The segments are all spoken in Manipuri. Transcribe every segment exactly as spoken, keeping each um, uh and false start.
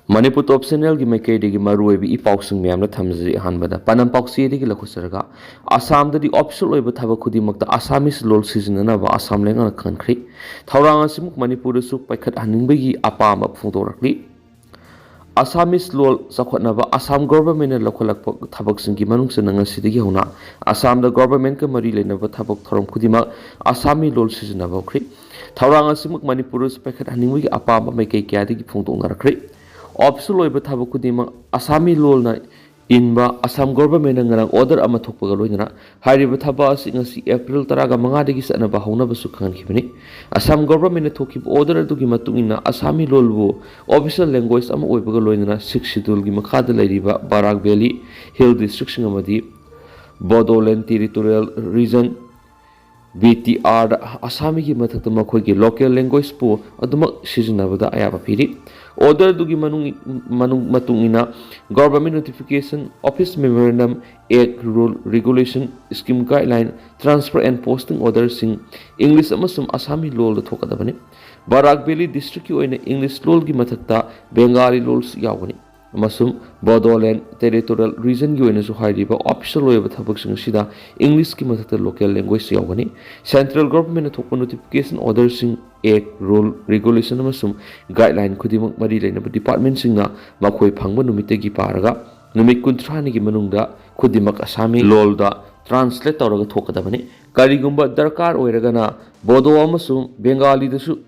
ꯃꯅꯤꯄꯨꯔ ꯇꯣꯞ ꯆꯦꯅꯦꯜꯒꯤ ꯃꯥꯏꯀꯩꯗꯒꯤ ꯃꯔꯨꯑꯣꯏꯕ ꯏ ꯄꯥꯎꯁꯤꯡ ꯃꯌꯥꯝꯅ ꯊꯝꯖꯔꯤ꯫ ꯑꯍꯥꯟꯕꯗ ꯄꯥꯟꯗꯝ ꯄꯥꯎꯆꯦꯗꯒꯤ ꯂꯧꯈꯠꯆꯔꯒ, ꯑꯁꯥꯝꯗꯗꯤ ꯑꯣꯐꯤꯁꯤꯌꯦꯜ ꯑꯣꯏꯕ ꯊꯕꯛ ꯈꯨꯗꯤꯡꯃꯛꯇ ꯑꯁꯥꯃꯤꯁ ꯂꯣꯜ ꯁꯤꯖꯤꯟꯅꯅꯕ ꯑꯁꯥꯝ ꯂꯩꯉꯥꯛꯅ ꯈꯪꯍꯟꯈ꯭ꯔꯦ꯫ ꯊꯧꯔꯥꯡ ꯑꯁꯤꯃꯛ ꯃꯅꯤꯄꯨꯔꯗꯁꯨ ꯄꯥꯏꯈꯠꯍꯟꯅꯤꯡꯕꯒꯤ ꯑꯄꯥꯝꯕ ꯐꯣꯡꯗꯣꯔꯛꯂꯤ꯫ ꯑꯁꯥꯃꯤꯁ ꯂꯣꯜ ꯆꯥꯎꯈꯠꯅꯕ ꯑꯁꯥꯝ ꯒꯣꯚꯔꯟꯃꯦꯟꯠꯅ ꯂꯧꯈꯠꯂꯛꯄ ꯊꯕꯛꯁꯤꯡꯒꯤ ꯃꯅꯨꯡ ꯆꯟꯅ ꯉꯁꯤꯗꯒꯤ ꯍꯧꯅ ꯑꯁꯥꯝꯗ ꯒꯣꯚꯔꯟꯃꯦꯟꯠꯀ ꯃꯔꯤ ꯂꯩꯅꯕ ꯊꯕꯛ ꯊꯧꯔꯝ ꯈꯨꯗꯤꯡꯃꯛ ꯑꯁꯥꯃꯤ ꯂꯣꯜ ꯁꯤꯖꯤꯟꯅꯕ ꯍꯧꯈ꯭ꯔꯦ꯫ ꯊꯧꯔꯥꯡ ꯑꯁꯤꯃꯛ ꯃꯅꯤꯄꯨꯔꯗꯁꯨ ꯄꯥꯏꯈꯠꯍꯟꯅꯤꯡꯕꯒꯤ ꯑꯄꯥꯝꯕ ꯃꯥꯏꯀꯩ ꯀꯌꯥꯗꯒꯤ ꯐꯣꯡꯗꯣꯛꯅꯔꯛꯈ꯭ꯔꯦ꯫ ꯑꯣꯐꯤꯁꯤꯌꯦꯜ ꯑꯣꯏꯕ ꯊꯕꯛ ꯈꯨꯗꯤꯡꯃꯛ ꯑꯁꯥꯃꯤ ꯂꯣꯜꯅ ꯏꯟꯕ ꯑꯁꯥꯝ ꯒꯣꯚꯔꯟꯃꯦꯟꯠꯅ ꯉꯔꯥꯡ ꯑꯣꯔꯗꯔ ꯑꯃ ꯊꯣꯛꯄꯒ ꯂꯣꯏꯅꯅ ꯍꯥꯏꯔꯤꯕ ꯊꯕꯛ ꯑꯁꯤ ꯉꯁꯤ ꯑꯦꯄ꯭ꯔꯤꯜ ꯇꯔꯥꯒ ꯃꯉꯥꯗꯒꯤ ꯆꯠꯅꯕ ꯍꯧꯅꯕꯁꯨ ꯈꯪꯍꯟꯈꯤꯕꯅꯤ꯫ ꯑꯁꯥꯝ ꯒꯣꯚꯔꯟꯃꯦꯟꯠꯅ ꯊꯣꯛꯈꯤꯕ ꯑꯣꯔꯗꯔ ꯑꯗꯨꯒꯤ ꯃꯇꯨꯡ ꯏꯟꯅ ꯑꯁꯥꯃꯤ ꯂꯣꯜꯕꯨ ꯑꯣꯐꯤꯁꯤꯌꯦꯜ ꯂꯦꯡꯒ꯭ꯋꯦꯖ ꯑꯃ ꯑꯣꯏꯕꯒ ꯂꯣꯏꯅꯅ ꯁꯤꯛꯁ ꯁꯦꯗ꯭ꯌꯨꯜꯒꯤ ꯃꯈꯥꯗ ꯂꯩꯔꯤꯕ ꯕꯔꯥꯛ ꯚꯦꯂꯤ ꯍꯤꯜ ꯗꯤꯁꯇ꯭ꯔꯤꯛꯁꯤꯡ ꯑꯃꯗꯤ ꯕꯣꯗꯣꯂꯦꯟ ꯇꯦꯔꯤꯇꯣꯔꯤꯌꯦꯜ ꯔꯤꯖꯟ, ꯕꯤ ꯇꯤ ꯑꯥꯔꯗ ꯑꯁꯥꯃꯤꯒꯤ ꯃꯊꯛꯇ ꯃꯈꯣꯏꯒꯤ ꯂꯣꯀꯦꯜ ꯂꯦꯡꯒ꯭ꯋꯦꯖꯄꯨ ꯑꯗꯨꯃꯛ ꯁꯤꯖꯤꯟꯅꯕꯗ ꯑꯌꯥꯕ ꯄꯤꯔꯤ꯫ ꯑꯣꯔꯗꯔꯗꯨꯒꯤ ꯃꯅꯨꯡ, ꯃꯅꯨꯡ, ꯃꯇꯨꯡ ꯏꯟꯅ government notification, office memorandum, act, rule, regulation, scheme guideline, transfer and posting ꯑꯣꯔꯗꯔꯁꯤꯡ ꯏꯪꯂꯤꯁ ꯑꯃꯁꯨꯡ ꯑꯁꯥꯃꯤ ꯂꯣꯜꯗ ꯊꯣꯛꯀꯗꯕꯅꯤ꯫ ꯕꯔꯥꯛ ꯚꯦꯂꯤ ꯗꯤꯁꯇ꯭ꯔꯤꯛꯀꯤ ꯑꯣꯏꯅ ꯏꯪꯂꯤꯁ ꯂꯣꯜꯒꯤ ꯃꯊꯛꯇ ꯕꯦꯡꯒꯥꯂꯤ ꯂꯣꯜꯁꯨ ꯌꯥꯎꯒꯅꯤ꯫ ꯑꯃꯁꯨꯡ ꯕꯣꯗꯣꯂꯦꯟ ꯇꯦꯔꯤꯇꯣꯔꯤꯌꯦꯜ ꯔꯤꯖꯟꯒꯤ ꯑꯣꯏꯅꯁꯨ ꯍꯥꯏꯔꯤꯕ ꯑꯣꯐꯤꯁꯤꯌꯦꯜ ꯑꯣꯏꯕ ꯊꯕꯛꯁꯤꯡ ꯑꯁꯤꯗ ꯏꯪꯂꯤꯁꯀꯤ ꯃꯊꯛꯇ ꯂꯣꯀꯦꯜ ꯂꯦꯡꯒ꯭ꯋꯦꯖ ꯌꯥꯎꯒꯅꯤ꯫ ꯁꯦꯟꯇ꯭ꯔꯦꯜ ꯒꯣꯚꯔꯟꯃꯦꯟꯠꯅ ꯊꯣꯛꯄ ꯅꯣꯇꯤꯐꯤꯀꯦꯁꯟ, ꯑꯣꯔꯗꯔꯁꯤꯡ, ꯑꯦꯛ, ꯔꯨꯜ, ꯔꯤꯒꯨꯂꯦꯁꯟ ꯑꯃꯁꯨꯡ ꯒꯥꯏꯗꯂꯥꯏꯟ ꯈꯨꯗꯤꯡꯃꯛ ꯃꯔꯤ ꯂꯩꯅꯕ ꯗꯤꯄꯥꯔꯠꯃꯦꯟꯠꯁꯤꯡꯅ ꯃꯈꯣꯏ ꯐꯪꯕ ꯅꯨꯃꯤꯠꯇꯒꯤ ꯄꯥꯔꯒ ꯅꯨꯃꯤꯠ ꯀꯨꯟꯊ꯭ꯔꯥꯅꯤꯒꯤ ꯃꯅꯨꯡꯗ ꯈꯨꯗꯤꯡꯃꯛ ꯑꯁꯥꯃꯤ ꯂꯣꯜꯗ ꯇ꯭ꯔꯥꯟꯁꯂꯦꯠ ꯇꯧꯔꯒ ꯊꯣꯛꯀꯗꯕꯅꯤ꯫ ꯀꯔꯤꯒꯨꯝꯕ ꯗꯔꯀꯥꯔ ꯑꯣꯏꯔꯒꯅ ꯕꯣꯗꯣ ꯑꯃꯁꯨꯡ ꯕꯦꯡꯒꯥꯂꯤꯗꯁꯨ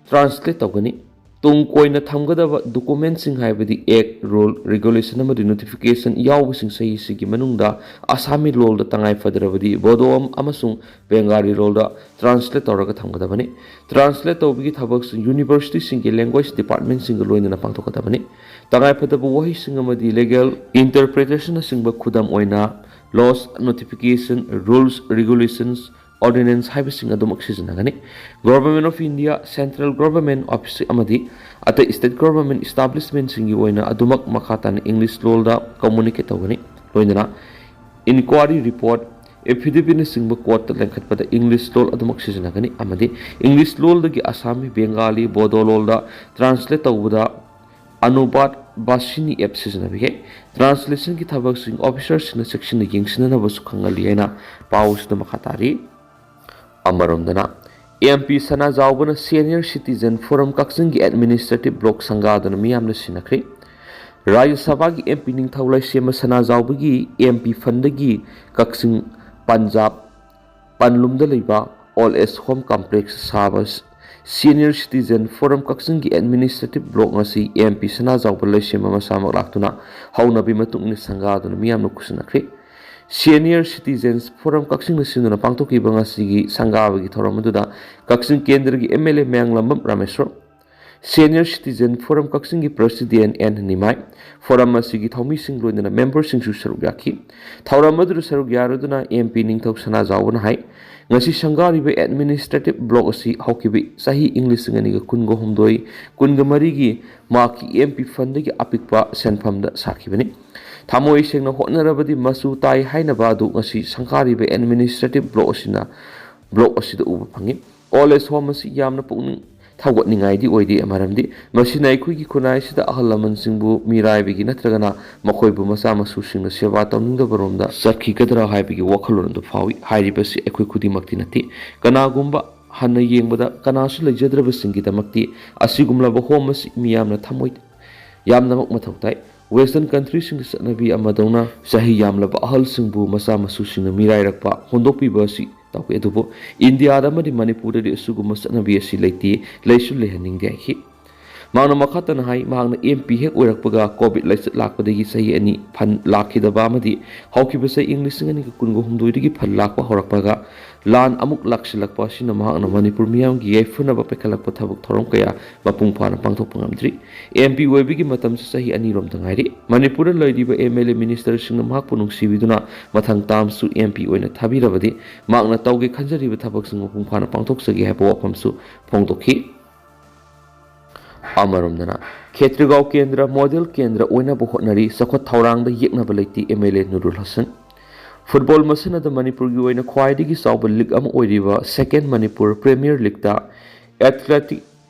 ꯇ꯭ꯔꯥꯟꯁꯂꯦꯠ ꯇꯧꯒꯅꯤ꯫ ꯇꯨꯡ ꯀꯣꯏꯅ ꯊꯝꯒꯗꯕ ꯗꯣꯀꯨꯃꯦꯟꯠꯁꯤꯡ ꯍꯥꯏꯕꯗꯤ ꯑꯦꯛ, ꯔꯨꯜ, ꯔꯤꯒꯨꯂꯦꯁꯟ ꯑꯃꯗꯤ ꯅꯣꯇꯤꯐꯤꯀꯦꯁꯟ ꯌꯥꯎꯕꯁꯤꯡ ꯆꯍꯤ ꯑꯁꯤꯒꯤ ꯃꯅꯨꯡꯗ ꯑꯁꯥꯃꯤ ꯂꯣꯜꯗ ꯇꯉꯥꯏ ꯐꯗ꯭ꯔꯕꯗꯤ ꯕꯣꯗꯣ ꯑꯃ-, ꯑꯃꯁꯨꯡ ꯕꯦꯡꯒꯥꯂꯤ ꯂꯣꯜꯗ ꯇ꯭ꯔꯥꯟꯁꯂꯦꯠ ꯇꯧꯔꯒ ꯊꯝꯒꯗꯕꯅꯤ꯫ ꯇ꯭ꯔꯥꯟꯁꯂꯦꯠ ꯇꯧꯕꯒꯤ ꯊꯕꯛꯁꯤ ꯌꯨꯅꯤꯚꯔꯁꯤꯇꯤꯁꯤꯡꯒꯤ ꯂꯦꯡꯒ꯭ꯋꯦꯖ ꯗꯤꯄꯥꯔꯠꯃꯦꯟꯠꯁꯤꯡꯒ ꯂꯣꯏꯅꯅ ꯄꯥꯡꯊꯣꯛꯀꯗꯕꯅꯤ꯫ ꯇꯉꯥꯏꯐꯗꯕ ꯋꯥꯍꯩꯁꯤꯡ ꯑꯃꯗꯤ ꯂꯤꯒꯦꯜ ꯏꯟꯇꯔꯄ꯭ꯔꯤꯇꯦꯁꯟꯅꯆꯤꯡꯕ, ꯈꯨꯗꯝ ꯑꯣꯏꯅ loss, notification, rules, regulations, ordinance ꯍꯥꯏꯕꯁꯤꯡ ꯑꯗꯨꯃꯛ ꯁꯤꯖꯤꯟꯅꯒꯅꯤ꯫ Government of India, central government office ꯑꯃꯗꯤ ꯑꯇꯩ ꯁ꯭ꯇꯦꯠ ꯒꯣꯚꯔꯟꯃꯦꯟꯠ ꯏꯁꯇꯥꯕ꯭ꯂꯤꯁꯃꯦꯟꯠꯁꯤꯡꯒꯤ ꯑꯣꯏꯅ ꯑꯗꯨꯃꯛ ꯃꯈꯥ ꯇꯥꯅ ꯏꯪꯂꯤꯁ ꯂꯣꯜꯗ ꯀꯝꯃꯨꯅꯤꯀꯦꯠ ꯇꯧꯒꯅꯤ꯫ ꯂꯣꯏꯅꯅ ꯏꯟꯀ꯭ꯋꯥꯔꯤ ꯔꯤꯄꯣꯔꯠ, ꯑꯦꯐꯤꯗꯦꯕꯤꯠꯅꯆꯤꯡꯕ ꯀꯣꯔꯠꯇ ꯂꯤꯡꯈꯠꯄꯗ ꯏꯪꯂꯤꯁ ꯂꯣꯜ ꯑꯗꯨꯃꯛ ꯁꯤꯖꯤꯟꯅꯒꯅꯤ ꯑꯃꯗꯤ ꯏꯪꯂꯤꯁ ꯂꯣꯜꯗꯒꯤ ꯑꯁꯥꯃꯤ, ꯕꯦꯡꯒꯥꯂꯤ, ꯕꯣꯗꯣ ꯂꯣꯜꯗ ꯇ꯭ꯔꯥꯟꯁꯂꯦꯠ ꯇꯧꯕꯗ ꯑꯅꯨꯕꯥꯗ ꯚꯥꯁꯤꯅꯤ ꯑꯦꯞ ꯁꯤꯖꯤꯟꯅꯕꯤꯒꯦ꯫ ꯇ꯭ꯔꯥꯟꯁꯂꯦꯁꯟꯒꯤ ꯊꯕꯛꯁꯤꯡ ꯑꯣꯐꯤꯁꯔꯁꯤꯡꯅ ꯆꯦꯛꯁꯤꯟꯅ ꯌꯦꯡꯁꯤꯟꯅꯅꯕꯁꯨ ꯈꯪꯍꯜꯂꯤ ꯍꯥꯏꯅ ꯄꯥꯎ ꯑꯁꯤꯗ ꯃꯈꯥ ꯇꯥꯔꯤ꯫ ꯑꯃꯔꯣꯝꯗꯅ, ꯑꯦꯝ ꯄꯤ ꯁꯅꯥꯖꯥꯎꯕꯅ ꯁꯦꯅꯤꯌꯔ ꯁꯤꯇꯤꯖꯦꯟ ꯐꯣꯔꯝ ꯀꯛꯆꯤꯡꯒꯤ ꯑꯦꯗꯃꯤꯅꯤꯁꯇ꯭ꯔꯦꯇꯤꯚ ꯕ꯭ꯂꯣꯛ ꯁꯪꯒꯥꯗꯨꯅ ꯃꯤꯌꯥꯝꯅ ꯁꯤꯟꯅꯈ꯭ꯔꯦ꯫ ꯔꯥꯖ꯭ꯌ ꯁꯚꯥꯒꯤ ꯑꯦꯝ ꯄꯤ ꯅꯤꯡꯊꯧ ꯂꯩꯁꯦꯝꯕ ꯁꯅꯥꯖꯥꯎꯕꯒꯤ ꯑꯦꯝ ꯄꯤ ꯐꯟꯗꯒꯤ ꯀꯛꯆꯤꯡ ꯄꯟꯖꯥꯕ ꯄꯟꯂꯨꯝꯗ ꯂꯩꯕ ꯑꯣꯜ ꯑꯦꯖ ꯍꯣꯝ ꯀꯝꯄ꯭ꯂꯦꯛꯁ ꯁꯥꯕ ꯁꯤꯅꯤꯌꯔ ꯁꯤꯇꯤꯖꯦꯟ ꯐꯣꯔꯝ ꯀꯛꯆꯤꯡꯒꯤ ꯑꯦꯗꯃꯤꯅꯤꯁꯇ꯭ꯔꯦꯇꯤꯚ ꯕ꯭ꯂꯣꯛ ꯉꯁꯤ ꯑꯦꯝ ꯄꯤ ꯁꯅꯥꯖꯥꯎꯕ ꯂꯩꯁꯦꯝꯕ ꯃꯁꯥꯃꯛ ꯂꯥꯛꯇꯨꯅ ꯍꯧꯅꯕꯤ ꯃꯇꯨꯡ ꯏꯟꯅ ꯁꯪꯒꯥꯗꯨꯅ ꯃꯤꯌꯥꯝꯅ ꯈꯨꯠꯁꯤꯟꯅꯈ꯭ꯔꯦ꯫ ꯁꯤꯅꯤꯌꯔ ꯁꯤꯇꯤꯖꯦꯟꯁ ꯐꯣꯔꯝ ꯀꯛꯆꯤꯡꯅ ꯁꯤꯟꯗꯨꯅ ꯄꯥꯡꯊꯣꯛꯈꯤꯕ ꯉꯁꯤꯒꯤ ꯁꯪꯒꯥꯕꯒꯤ ꯊꯧꯔꯝ ꯑꯗꯨꯗ ꯀꯛꯆꯤꯡ ꯀꯦꯟꯗ꯭ꯔꯒꯤ M L A Mayanglambam Rameshwar, senior citizen forum ꯀꯛꯆꯤꯡꯒꯤ ꯄ꯭ꯔꯁꯤꯗꯦꯟ ꯑꯦꯟ ꯅꯤꯃꯥꯏ, ꯐꯣꯔꯝ ꯑꯁꯤꯒꯤ ꯊꯧꯃꯤꯁꯤꯡ ꯂꯣꯏꯅꯅ ꯃꯦꯝꯕꯔꯁꯤꯡꯁꯨ ꯁꯔꯨꯛ ꯌꯥꯈꯤ꯫ ꯊꯧꯔꯝ ꯑꯗꯨꯗ ꯁꯔꯨꯛ ꯌꯥꯔꯨꯗꯨꯅ ꯑꯦꯝ ꯄꯤ ꯅꯤꯡꯊꯧ ꯁꯅꯥꯖꯥꯎꯕꯅ ꯍꯥꯏ, ꯉꯁꯤ ꯁꯪꯒꯥꯔꯤꯕ ꯑꯦꯗꯃꯤꯅꯤꯁꯇ꯭ꯔꯦꯇꯤꯚ ꯕ꯭ꯂꯣꯛ ꯑꯁꯤ ꯍꯧꯈꯤꯕ ꯆꯍꯤ ꯏꯪ ꯂꯤꯁꯤꯡ ꯑꯅꯤꯒ ꯀꯨꯟꯒ ꯍꯨꯝꯗꯣꯏ, ꯀꯨꯟꯒ ꯃꯔꯤꯒꯤ ꯃꯍꯥꯛꯀꯤ ꯑꯦꯝ ꯄꯤ ꯐꯟꯗꯒꯤ ꯑꯄꯤꯛꯄ ꯁꯦꯟꯐꯝꯗ ꯁꯥꯈꯤꯕꯅꯤ꯫ ꯊꯃꯣꯏ ꯁꯦꯡꯅ ꯍꯣꯠꯅꯔꯕꯗꯤ ꯃꯆꯨ ꯇꯥꯏ ꯍꯥꯏꯅꯕ ꯑꯗꯨ ꯉꯁꯤ ꯁꯪꯒꯥꯔꯤꯕ ꯑꯦꯗꯃꯤꯅꯤꯁꯇ꯭ꯔꯦꯇꯤꯚ ꯕ꯭ꯂꯣꯛ ꯑꯁꯤꯅ, ꯕ꯭ꯂꯣꯛ ꯑꯁꯤꯗ ꯎꯕ ꯐꯪꯉꯤ꯫ ꯑꯣꯜ ꯑꯦꯖ ꯍꯣꯝ ꯑꯁꯤ ꯌꯥꯝꯅ ꯄꯨꯛꯅꯤꯡ ꯊꯧꯒꯠꯅꯤꯡꯉꯥꯏꯗꯤ ꯑꯣꯏꯗꯦ, ꯃꯔꯝꯗꯤ ꯃꯁꯤꯅ ꯑꯩꯈꯣꯏꯒꯤ ꯈꯨꯟꯅꯥꯏꯁꯤꯗ ꯑꯍꯜ ꯂꯃꯟꯁꯤꯡꯕꯨ ꯃꯤꯔꯥꯏꯕꯒꯤ ꯅꯠꯇ꯭ꯔꯒꯅ ꯃꯈꯣꯏꯕꯨ ꯃꯆꯥ ꯃꯁꯨꯁꯤꯡꯅ ꯁꯦꯕꯥ ꯇꯧꯅꯤꯡꯗꯕꯔꯣꯝꯗ ꯆꯠꯈꯤꯒꯗ꯭ꯔꯥ ꯍꯥꯏꯕꯒꯤ ꯋꯥꯈꯜꯂꯣꯟ ꯑꯗꯨ ꯐꯥꯎꯏ꯫ ꯍꯥꯏꯔꯤꯕꯁꯤ ꯑꯩꯈꯣꯏ ꯈꯨꯗꯤꯡꯃꯛꯇꯤ ꯅꯠꯇꯦ꯫ ꯀꯅꯥꯒꯨꯝꯕ ꯍꯟꯅ ꯌꯦꯡꯕꯗ ꯀꯅꯥꯁꯨ ꯂꯩꯖꯗ꯭ꯔꯕꯁꯤꯡꯒꯤꯗꯃꯛꯇꯤ ꯑꯁꯤꯒꯨꯝꯂꯕ ꯍꯣꯝ ꯑꯁꯤ ꯃꯤꯌꯥꯝꯅ ꯊꯃꯣꯏ ꯌꯥꯝꯅꯃꯛ ꯃꯊꯧ ꯇꯥꯏ꯫ ꯋꯦꯁꯇꯔꯟ ꯀꯟꯇ꯭ꯔꯤꯁꯤꯡꯗ ꯆꯠꯅꯕꯤ ꯑꯃꯗꯧꯅ ꯆꯍꯤ ꯌꯥꯝꯂꯕ ꯑꯍꯜꯁꯤꯡꯕꯨ ꯃꯆꯥ ꯃꯁꯨꯁꯤꯡꯅ ꯃꯤꯔꯥꯏꯔꯛꯄ ꯍꯣꯟꯗꯣꯛꯄꯤꯕ ꯑꯁꯤ ꯇꯧꯏ꯫ ꯑꯗꯨꯕꯨ ꯏꯟꯗꯤꯌꯥꯗ ꯑꯃꯗꯤ ꯃꯅꯤꯄꯨꯔꯗꯗꯤ ꯑꯁꯤꯒꯨꯝꯕ ꯆꯠꯅꯕꯤ ꯑꯁꯤ ꯂꯩꯇꯦ, ꯂꯩꯁꯨ ꯂꯩꯍꯟꯅꯤꯡꯗꯦ ꯍꯥꯏꯈꯤ꯫ ꯃꯍꯥꯛꯅ ꯃꯈꯥ ꯇꯥꯅ ꯍꯥꯏ, ꯃꯍꯥꯛꯅ ꯑꯦꯝ ꯄꯤ ꯍꯦꯛ ꯑꯣꯏꯔꯛꯄꯒ ꯀꯣꯚꯤꯗ ꯂꯥꯏꯆꯠ ꯂꯥꯛꯄꯗꯒꯤ ꯆꯍꯤ ꯑꯅꯤ ꯐꯟ ꯂꯥꯛꯈꯤꯗꯕ ꯑꯃꯗꯤ ꯍꯧꯈꯤꯕ ꯆꯍꯤ ꯏꯪ ꯂꯤꯁꯤꯡ ꯑꯅꯤꯒ ꯀꯨꯟꯒ ꯍꯨꯝꯗꯣꯏꯗꯒꯤ ꯐꯟ ꯂꯥꯛꯄ ꯍꯧꯔꯛꯄꯒ ꯂꯥꯟ ꯑꯃꯨꯛ ꯂꯥꯛꯁꯤꯜꯂꯛꯄ ꯑꯁꯤꯅ ꯃꯍꯥꯛꯅ ꯃꯅꯤꯄꯨꯔ ꯃꯤꯌꯥꯝꯒꯤ ꯌꯥꯏꯐꯅꯕ ꯄꯥꯏꯈꯠꯂꯛꯄ ꯊꯕꯛ ꯊꯧꯔꯝ ꯀꯌꯥ ꯃꯄꯨꯡ ꯐꯥꯅ ꯄꯥꯡꯊꯣꯛꯄ ꯉꯝꯗ꯭ꯔꯤ꯫ ꯑꯦꯝ ꯄꯤ ꯑꯣꯏꯕꯒꯤ ꯃꯇꯝꯁꯨ ꯆꯍꯤ ꯑꯅꯤꯔꯣꯝꯇ ꯉꯥꯏꯔꯤ꯫ ꯃꯅꯤꯄꯨꯔꯗ ꯂꯩꯔꯤꯕ ꯑꯦꯝ ꯑꯦꯜ ꯑꯦ ꯃꯤꯅꯤꯁꯇꯔꯁꯤꯡꯅ ꯃꯍꯥꯛꯄꯨ ꯅꯨꯡꯁꯤꯕꯤꯗꯨꯅ ꯃꯊꯪ ꯇꯥꯝꯁꯨ ꯑꯦꯝ ꯄꯤ ꯑꯣꯏꯅ ꯊꯥꯕꯤꯔꯕꯗꯤ ꯃꯍꯥꯛꯅ ꯇꯧꯒꯦ ꯈꯟꯖꯔꯤꯕ ꯊꯕꯛꯁꯤꯡ ꯃꯄꯨꯡ ꯐꯥꯅ ꯄꯥꯡꯊꯣꯛꯆꯒꯦ ꯍꯥꯏꯕ ꯋꯥꯐꯝꯁꯨ ꯐꯣꯡꯗꯣꯛꯈꯤ꯫ ꯑꯃꯔꯣꯝꯗꯅ, ꯈꯦꯇ꯭ꯔꯤꯒꯥꯎ ꯀꯦꯟꯗ꯭ꯔ ꯃꯣꯗꯦꯜ ꯀꯦꯟꯗ꯭ꯔ ꯑꯣꯏꯅꯕ ꯍꯣꯠꯅꯔꯤ, ꯆꯥꯎꯈꯠ ꯊꯧꯔꯥꯡꯗ ꯌꯦꯛꯅꯕ ꯂꯩꯇꯦ, ꯑꯦꯝ ꯑꯦꯜ ꯑꯦ ꯅꯨꯔꯨꯜ ꯍꯁꯟ꯫ ꯐꯨꯠꯕꯣꯜ ꯃꯁꯥꯟꯅꯗ ꯃꯅꯤꯄꯨꯔꯒꯤ ꯑꯣꯏꯅ ꯈ꯭ꯋꯥꯏꯗꯒꯤ ꯆꯥꯎꯕ ꯂꯤꯒ ꯑꯃ ꯑꯣꯏꯔꯤꯕ ꯁꯦꯀꯦꯟ Manipur premier ꯂꯤꯒꯇ athletic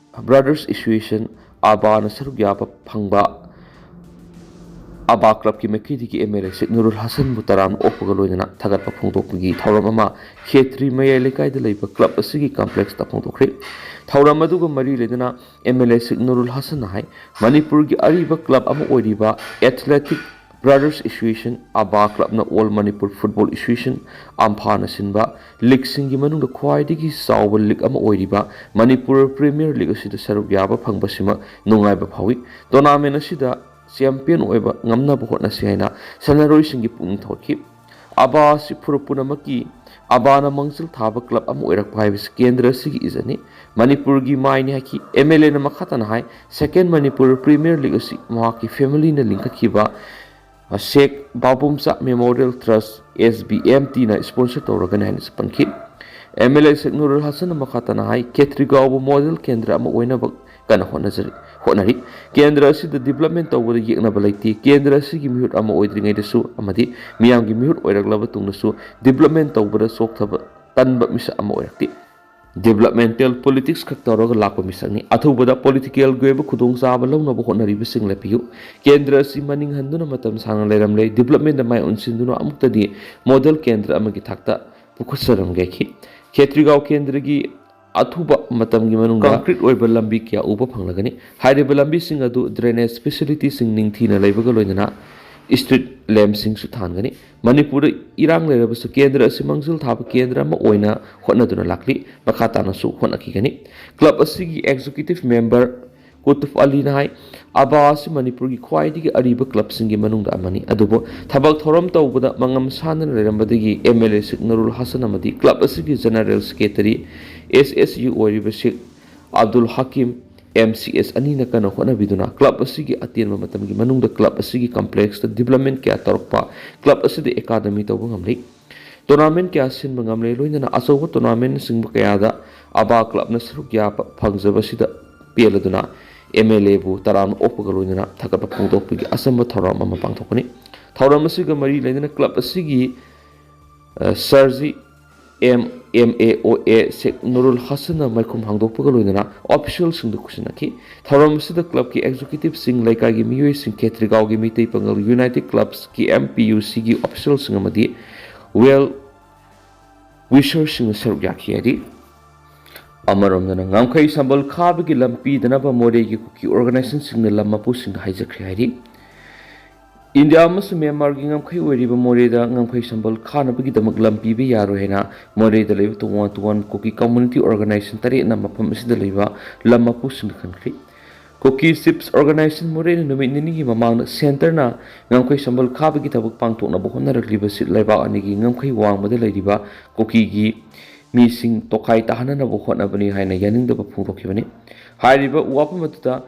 brothers association ꯑꯕꯥꯅ ꯁꯔꯨꯛ ꯌꯥꯕ ꯐꯪꯕ ꯑꯕꯥ ꯀ꯭ꯂꯕꯀꯤ ꯃꯥꯏꯀꯩꯗꯒꯤ ꯑꯦꯝ ꯑꯦꯜ ꯑꯦ ꯁꯦꯛ ꯅꯨꯔꯨꯜ ꯍꯁꯟꯕꯨ ꯇꯔꯥꯝꯅ ꯑꯣꯛꯄꯒ ꯂꯣꯏꯅꯅ ꯊꯥꯒꯠꯄ ꯐꯣꯡꯗꯣꯛꯄꯒꯤ ꯊꯧꯔꯝ ꯑꯃ ꯈꯦꯇ꯭ꯔꯤ ꯃꯌꯥꯏ ꯂꯩꯀꯥꯏꯗ ꯂꯩꯕ ꯀ꯭ꯂꯕ ꯑꯁꯤꯒꯤ ꯀꯝꯄ꯭ꯂꯦꯛꯁꯇ ꯐꯣꯡꯗꯣꯛꯈ꯭ꯔꯤ꯫ ꯊꯧꯔꯝ ꯑꯗꯨꯒ ꯃꯔꯤ ꯂꯩꯅꯅ ꯑꯦꯝ ꯑꯦꯜ ꯑꯦ ꯁꯦꯛ ꯅꯨꯔꯨꯜ ꯍꯁꯟꯅ ꯍꯥꯏ, ꯃꯅꯤꯄꯨꯔꯒꯤ ꯑꯔꯤꯕ ꯀ꯭ꯂꯕ ꯑꯃ ꯑꯣꯏꯔꯤꯕ ꯑꯦꯊꯂꯦꯇꯤꯛ ꯕ꯭ꯔꯗꯔꯁ ꯑꯦꯁꯣꯁꯤꯌꯦꯁꯟ, ꯑꯕꯥ ꯀ꯭ꯂꯕꯅ ꯑꯣꯜ ꯃꯅꯤꯄꯨꯔ ꯐꯨꯠꯕꯣꯜ ꯑꯦꯁꯣꯁꯤꯌꯦꯁꯟ, ꯑꯝꯐꯥꯅ ꯁꯤꯟꯕ ꯂꯤꯒꯁꯤꯡꯒꯤ ꯃꯅꯨꯡꯗ ꯈ꯭ꯋꯥꯏꯗꯒꯤ ꯆꯥꯎꯕ ꯂꯤꯒ ꯑꯃ ꯑꯣꯏꯔꯤꯕ ꯃꯅꯤꯄꯨꯔ ꯄ꯭ꯔꯤꯃꯤꯌꯔ ꯂꯤꯒ ꯑꯁꯤꯗ ꯁꯔꯨꯛ ꯌꯥꯕ ꯐꯪꯕꯁꯤꯃ ꯅꯨꯡꯉꯥꯏꯕ ꯐꯥꯎꯏ꯫ ꯇꯣꯔꯅꯥꯃꯦꯟ ꯑꯁꯤꯗ ꯆꯦꯝꯄꯤꯌꯟ ꯑꯣꯏꯕ ꯉꯝꯅꯕ ꯍꯣꯠꯅꯁꯤ ꯍꯥꯏꯅ ꯁꯥꯟꯅꯔꯣꯏꯁꯤꯡꯒꯤ ꯄꯨꯛꯅꯤꯡ ꯊꯧꯒꯠꯈꯤ꯫ ꯑꯕꯥ ꯑꯁꯤ ꯐꯨꯔꯨꯞ ꯄꯨꯝꯅꯃꯛꯀꯤ ꯑꯕꯥꯅ ꯃꯥꯡꯖꯤꯜ ꯊꯥꯕ ꯀ꯭ꯂꯕ ꯑꯃ ꯑꯣꯏꯔꯛꯄ ꯍꯥꯏꯕꯁꯤ ꯀꯦꯟꯗ꯭ꯔ ꯑꯁꯤꯒꯤ ꯏꯖꯠꯅꯤ, ꯃꯅꯤꯄꯨꯔꯒꯤ ꯃꯥꯏꯅꯤ ꯍꯥꯏꯈꯤ꯫ ꯑꯦꯝ ꯑꯦꯜ ꯑꯦꯅ ꯃꯈꯥ ꯇꯥꯅ ꯍꯥꯏ, ꯁꯦꯀꯦꯟ ꯃꯅꯤꯄꯨꯔ ꯄ꯭ꯔꯤꯃꯤꯌꯔ ꯂꯤꯒ ꯑꯁꯤ ꯃꯍꯥꯛꯀꯤ ꯐꯦꯃꯤꯂꯤꯅ ꯂꯤꯡꯈꯠꯈꯤꯕ ꯁꯦꯛ ꯕꯥꯕꯨꯝꯆꯥ ꯃꯦꯃꯣꯔꯤꯌꯦꯜ ꯇ꯭ꯔꯁ, ꯑꯦꯁ ꯕꯤ ꯑꯦꯝ ꯇꯤꯅ ꯁ꯭ꯄꯣꯟꯁꯔ ꯇꯧꯔꯒꯅꯤ ꯍꯥꯏꯅꯁꯨ ꯄꯟꯈꯤ꯫ ꯑꯦꯝ ꯑꯦꯜ ꯑꯦ ꯁꯦꯛ ꯅꯨꯔꯨꯜ ꯍꯁꯟꯅ ꯃꯈꯥ ꯇꯥꯅ ꯍꯥꯏ, ꯈꯦꯇ꯭ꯔꯤꯒꯥꯎꯕꯨ ꯃꯣꯗꯦꯜ ꯀꯦꯟꯗ꯭ꯔ ꯑꯃ ꯑꯣꯏꯅꯕ ꯀꯟꯅ ꯍꯣꯠꯅꯖꯔꯤ, ꯍꯣꯠꯅꯔꯤ꯫ ꯀꯦꯟꯗ꯭ꯔ ꯑꯁꯤꯗ ꯗꯤꯕ꯭ꯂꯞꯃꯦꯟ ꯇꯧꯕꯗ ꯌꯦꯛꯅꯕ ꯂꯩꯇꯦ꯫ ꯀꯦꯟꯗ꯭ꯔ ꯑꯁꯤꯒꯤ ꯃꯤꯍꯨꯠ ꯑꯃ ꯑꯣꯏꯗ꯭ꯔꯤꯉꯩꯗꯁꯨ ꯑꯃꯗꯤ ꯃꯤꯌꯥꯝꯒꯤ ꯃꯤꯍꯨꯠ ꯑꯣꯏꯔꯛꯂꯕ ꯇꯨꯡꯗꯁꯨ ꯗꯤꯕ꯭ꯂꯞꯃꯦꯟ ꯇꯧꯕꯗ ꯆꯣꯛꯊꯕ ꯇꯟꯕ ꯃꯤꯁꯛ ꯑꯃ ꯑꯣꯏꯔꯛꯇꯦ꯫ ꯗꯤꯕ꯭ꯂꯞꯃꯦꯟꯇꯦꯜ ꯄꯣꯂꯤꯇꯤꯛꯁ ꯈꯛ ꯇꯧꯔꯒ ꯂꯥꯛꯄ ꯃꯤꯁꯛꯅꯤ꯫ ꯑꯊꯨꯕꯗ ꯄꯣꯂꯤꯇꯤꯀꯦꯜꯒꯤ ꯑꯣꯏꯕ ꯈꯨꯗꯣꯡꯆꯥꯕ ꯂꯧꯅꯕ ꯍꯣꯠꯅꯔꯤꯕꯁꯤꯡ ꯂꯦꯞꯄꯤꯌꯨ꯫ ꯀꯦꯟꯗ꯭ꯔ ꯑꯁꯤ ꯃꯅꯤꯡ ꯍꯟꯗꯨꯅ ꯃꯇꯝ ꯁꯥꯡꯅ ꯂꯩꯔꯝꯂꯦ꯫ ꯗꯤꯕ꯭ꯂꯞꯃꯦꯟꯗ ꯃꯥꯏ ꯑꯣꯟꯁꯤꯟꯗꯨꯅ ꯑꯃꯨꯛꯇꯗꯤ ꯃꯣꯗꯦꯜ ꯀꯦꯟꯗ꯭ꯔ ꯑꯃꯒꯤ ꯊꯥꯛꯇ ꯄꯨꯈꯠꯆꯔꯝꯒꯦ ꯈꯤ꯫ ꯈꯦꯇ꯭ꯔꯤꯒꯥꯎ ꯀꯦꯟꯗ꯭ꯔꯒꯤ ꯑꯊꯨꯕ ꯃꯇꯝꯒꯤ ꯃꯅꯨꯡꯗ ꯀꯪꯀ꯭ꯔꯤꯠ ꯑꯣꯏꯕ ꯂꯝꯕꯤ ꯀꯌꯥ ꯎꯕ ꯐꯪꯂꯒꯅꯤ꯫ ꯍꯥꯏꯔꯤꯕ ꯂꯝꯕꯤꯁꯤꯡ ꯑꯗꯨ ꯗ꯭ꯔꯦꯅꯦꯖ ꯐꯦꯁꯤꯂꯤꯇꯤꯁꯤꯡ ꯅꯤꯡꯊꯤꯅ ꯂꯩꯕꯒ ꯂꯣꯏꯅꯅ ꯁ꯭ꯇ꯭ꯔꯤꯠ ꯂꯦꯝꯞꯁꯤꯡꯁꯨ ꯊꯥꯟꯒꯅꯤ꯫ ꯃꯅꯤꯄꯨꯔꯗ ꯏꯔꯥꯡ ꯂꯩꯔꯕꯁꯨ ꯀꯦꯟꯗ꯭ꯔ ꯑꯁꯤ ꯃꯥꯡꯖꯤꯜ ꯊꯥꯕ ꯀꯦꯟꯗ꯭ꯔ ꯑꯃ ꯑꯣꯏꯅ ꯍꯣꯠꯅꯗꯨꯅ ꯂꯥꯛꯂꯤ꯫ ꯃꯈꯥ ꯇꯥꯅꯁꯨ ꯍꯣꯠꯅꯈꯤꯒꯅꯤ꯫ ꯀ꯭ꯂꯕ ꯑꯁꯤꯒꯤ ꯑꯦꯛꯖꯤꯀ꯭ꯌꯨꯇꯤꯚ ꯃꯦꯝꯕꯔ ꯀꯨꯇꯨꯐ ꯑꯂꯤꯅ ꯍꯥꯏ, ꯑꯕꯥ ꯑꯁꯤ ꯃꯅꯤꯄꯨꯔꯒꯤ ꯈ꯭ꯋꯥꯏꯗꯒꯤ ꯑꯔꯤꯕ ꯀ꯭ꯂꯕꯁꯤꯡꯒꯤ ꯃꯅꯨꯡꯗ ꯑꯃꯅꯤ, ꯑꯗꯨꯕꯨ ꯊꯕꯛ ꯊꯧꯔꯝ ꯇꯧꯕꯗ ꯃꯉꯝ ꯁꯥꯟꯗꯅ ꯂꯩꯔꯝꯕꯗꯒꯤ ꯑꯦꯝ ꯑꯦꯜ ꯑꯦ ꯁꯦꯛ ꯅꯨꯔꯨꯜ ꯍꯁꯟ ꯑꯃꯗꯤ ꯀ꯭ꯂꯕ ꯑꯁꯤꯒꯤ ꯖꯦꯅꯔꯦꯜ ꯁꯦꯀ꯭ꯔꯦꯇꯔꯤ ꯑꯦꯁ ꯑꯦꯁ ꯌꯨ ꯑꯣꯏꯔꯤꯕ ꯁꯦꯛ ꯑꯕꯗꯨꯜ ꯍꯀꯤꯝ, ꯑꯦꯝ ꯁꯤ ꯑꯦꯁ ꯑꯅꯤꯅ ꯀꯟꯅ ꯍꯣꯠꯅꯕꯤꯗꯨꯅ ꯀ꯭ꯂꯕ ꯑꯁꯤꯒꯤ ꯑꯇꯦꯟꯕ ꯃꯇꯝꯒꯤ ꯃꯅꯨꯡꯗ ꯀ꯭ꯂꯕ ꯑꯁꯤꯒꯤ ꯀꯝꯄ꯭ꯂꯦꯛꯁꯇ ꯗꯤꯕ꯭ꯂꯞꯃꯦꯟ ꯀꯌꯥ ꯇꯧꯔꯛꯄ, ꯀ꯭ꯂꯕ ꯑꯁꯤꯗ ꯑꯦꯀꯥꯗꯃꯤ ꯇꯧꯕ ꯉꯝꯂꯤ꯫ ꯇꯣꯔꯅꯥꯃꯦꯟ ꯀꯌꯥ ꯁꯤꯟꯕ ꯉꯝꯂꯦ, ꯂꯣꯏꯅꯅ ꯑꯆꯧꯕ ꯇꯣꯔꯅꯥꯃꯦꯟꯁꯤꯡꯕ ꯀꯌꯥꯗ ꯑꯕꯥ ꯀ꯭ꯂꯕꯅ ꯁꯔꯨꯛ ꯌꯥꯕ ꯐꯪꯖꯕꯁꯤꯗ ꯄꯦꯜꯂꯗꯨꯅ ꯑꯦꯝ ꯑꯦꯜ ꯑꯦꯕꯨ ꯇꯔꯥꯝꯅ ꯑꯣꯛꯄꯒ ꯂꯣꯏꯅꯅ ꯊꯥꯒꯠꯄ ꯐꯣꯡꯗꯣꯛꯄꯒꯤ ꯑꯆꯝꯕ ꯊꯧꯔꯝ ꯑꯃ ꯄꯥꯡꯊꯣꯛꯀꯅꯤ꯫ ꯊꯧꯔꯝ ꯑꯁꯤꯒ ꯃꯔꯤ ꯂꯩꯅꯅ ꯀ꯭ꯂꯕ ꯑꯁꯤꯒꯤ, ꯑ, ꯁꯔꯖꯤ ꯑꯦꯝ ꯑꯦꯝ ꯑꯦ ꯑꯣ ꯑꯦ ꯁꯦꯛ ꯅꯨꯔꯨꯜ ꯍꯁꯟꯅ ꯃꯥꯏꯈꯨꯝ ꯍꯥꯡꯗꯣꯛꯄꯒ ꯂꯣꯏꯅꯅ ꯑꯣꯐꯤꯁꯤꯌꯦꯜꯁꯤꯡꯗ ꯈꯨꯠꯁꯤꯟꯅꯈꯤ꯫ ꯊꯧꯔꯝ ꯑꯁꯤꯗ ꯀ꯭ꯂꯕꯀꯤ ꯑꯦꯛꯖꯤꯀ꯭ꯌꯨꯇꯤꯕꯁꯤꯡ, ꯂꯩꯀꯥꯏꯒꯤ ꯃꯤꯑꯣꯏꯁꯤꯡ, ꯈꯦꯇ꯭ꯔꯤꯒꯥꯎꯒꯤ ꯃꯤꯇꯩ ꯄꯥꯉꯜ ꯌꯨꯅꯥꯏꯇꯦꯗ ꯀ꯭ꯂꯕꯁꯀꯤ, ꯑꯦꯝ ꯄꯤ ꯌꯨ ꯁꯤꯒꯤ ꯑꯣꯐꯤꯁꯤꯌꯦꯜꯁꯤꯡ ꯑꯃꯗꯤ ꯋꯦꯜ ꯋꯤꯁꯔꯁꯤꯡꯅ ꯁꯔꯨꯛ ꯌꯥꯈꯤ ꯍꯥꯏꯔꯤ꯫ ꯑꯃꯔꯣꯝꯗꯅ, ꯉꯝꯈꯩ ꯁꯝꯕꯜ ꯈꯥꯕꯒꯤ ꯂꯝ ꯄꯤꯗꯅꯕ ꯃꯣꯔꯦꯒꯤ ꯀꯨꯀꯤ ꯑꯣꯔꯒꯅꯥꯏꯖꯦꯁꯟꯁꯤꯡꯅ ꯂꯝ ꯃꯄꯨꯁꯤꯡꯗ ꯍꯥꯏꯖꯈ꯭ꯔꯦ ꯍꯥꯏꯔꯤ꯫ ꯏꯟꯗꯤꯌꯥ ꯑꯃꯁꯨꯡ ꯃ꯭ꯌꯥꯟꯃꯥꯔꯒꯤ ꯉꯝꯈꯩ ꯑꯣꯏꯔꯤꯕ ꯃꯣꯔꯦꯗ ꯉꯝꯈꯩ ꯁꯝꯕꯜ ꯈꯥꯅꯕꯒꯤꯗꯃꯛ ꯂꯝ ꯄꯤꯕ ꯌꯥꯔꯣꯏ ꯍꯥꯏꯅ ꯃꯣꯔꯦꯗ ꯂꯩꯕ ꯇꯣꯉꯥꯟ ꯇꯣꯉꯥꯟꯕ ꯀꯨꯀꯤ ꯀꯝꯃ꯭ꯌꯨꯅꯤꯇꯤ ꯑꯣꯔꯒꯅꯥꯏꯖꯦꯁꯟ ꯇꯔꯦꯠꯅ ꯃꯐꯝ ꯑꯁꯤꯗ ꯂꯩꯕ ꯂꯝ ꯃꯄꯨꯁꯤꯡꯗ ꯈꯟꯈ꯭ꯔꯤ꯫ ꯀꯨꯀꯤ ꯆꯤꯐꯁ ꯑꯣꯔꯒꯅꯥꯏꯖꯦꯁꯟ ꯃꯣꯔꯦꯅ ꯅꯨꯃꯤꯠ ꯅꯤꯅꯤꯒꯤ ꯃꯃꯥꯡꯗ ꯁꯦꯟꯇꯔꯅ ꯉꯝꯈꯩ ꯁꯝꯕꯜ ꯈꯥꯕꯒꯤ ꯊꯕꯛ ꯄꯥꯡꯊꯣꯛꯅꯕ ꯍꯣꯠꯅꯔꯛꯂꯤꯕꯁꯤ ꯂꯩꯕꯥꯛ ꯑꯅꯤꯒꯤ ꯉꯝꯈꯩ ꯋꯥꯡꯃꯗ ꯂꯩꯔꯤꯕ ꯀꯨꯀꯤꯒꯤ ꯃꯤꯁꯤꯡ ꯇꯣꯈꯥꯏ ꯇꯥꯍꯟꯅꯅꯕ ꯍꯣꯠꯅꯕꯅꯤ ꯍꯥꯏꯅ ꯌꯥꯅꯤꯡꯗꯕ ꯐꯣꯡꯗꯣꯛꯈꯤꯕꯅꯤ꯫ ꯍꯥꯏꯔꯤꯕ ꯋꯥꯐꯝ ꯑꯗꯨꯗ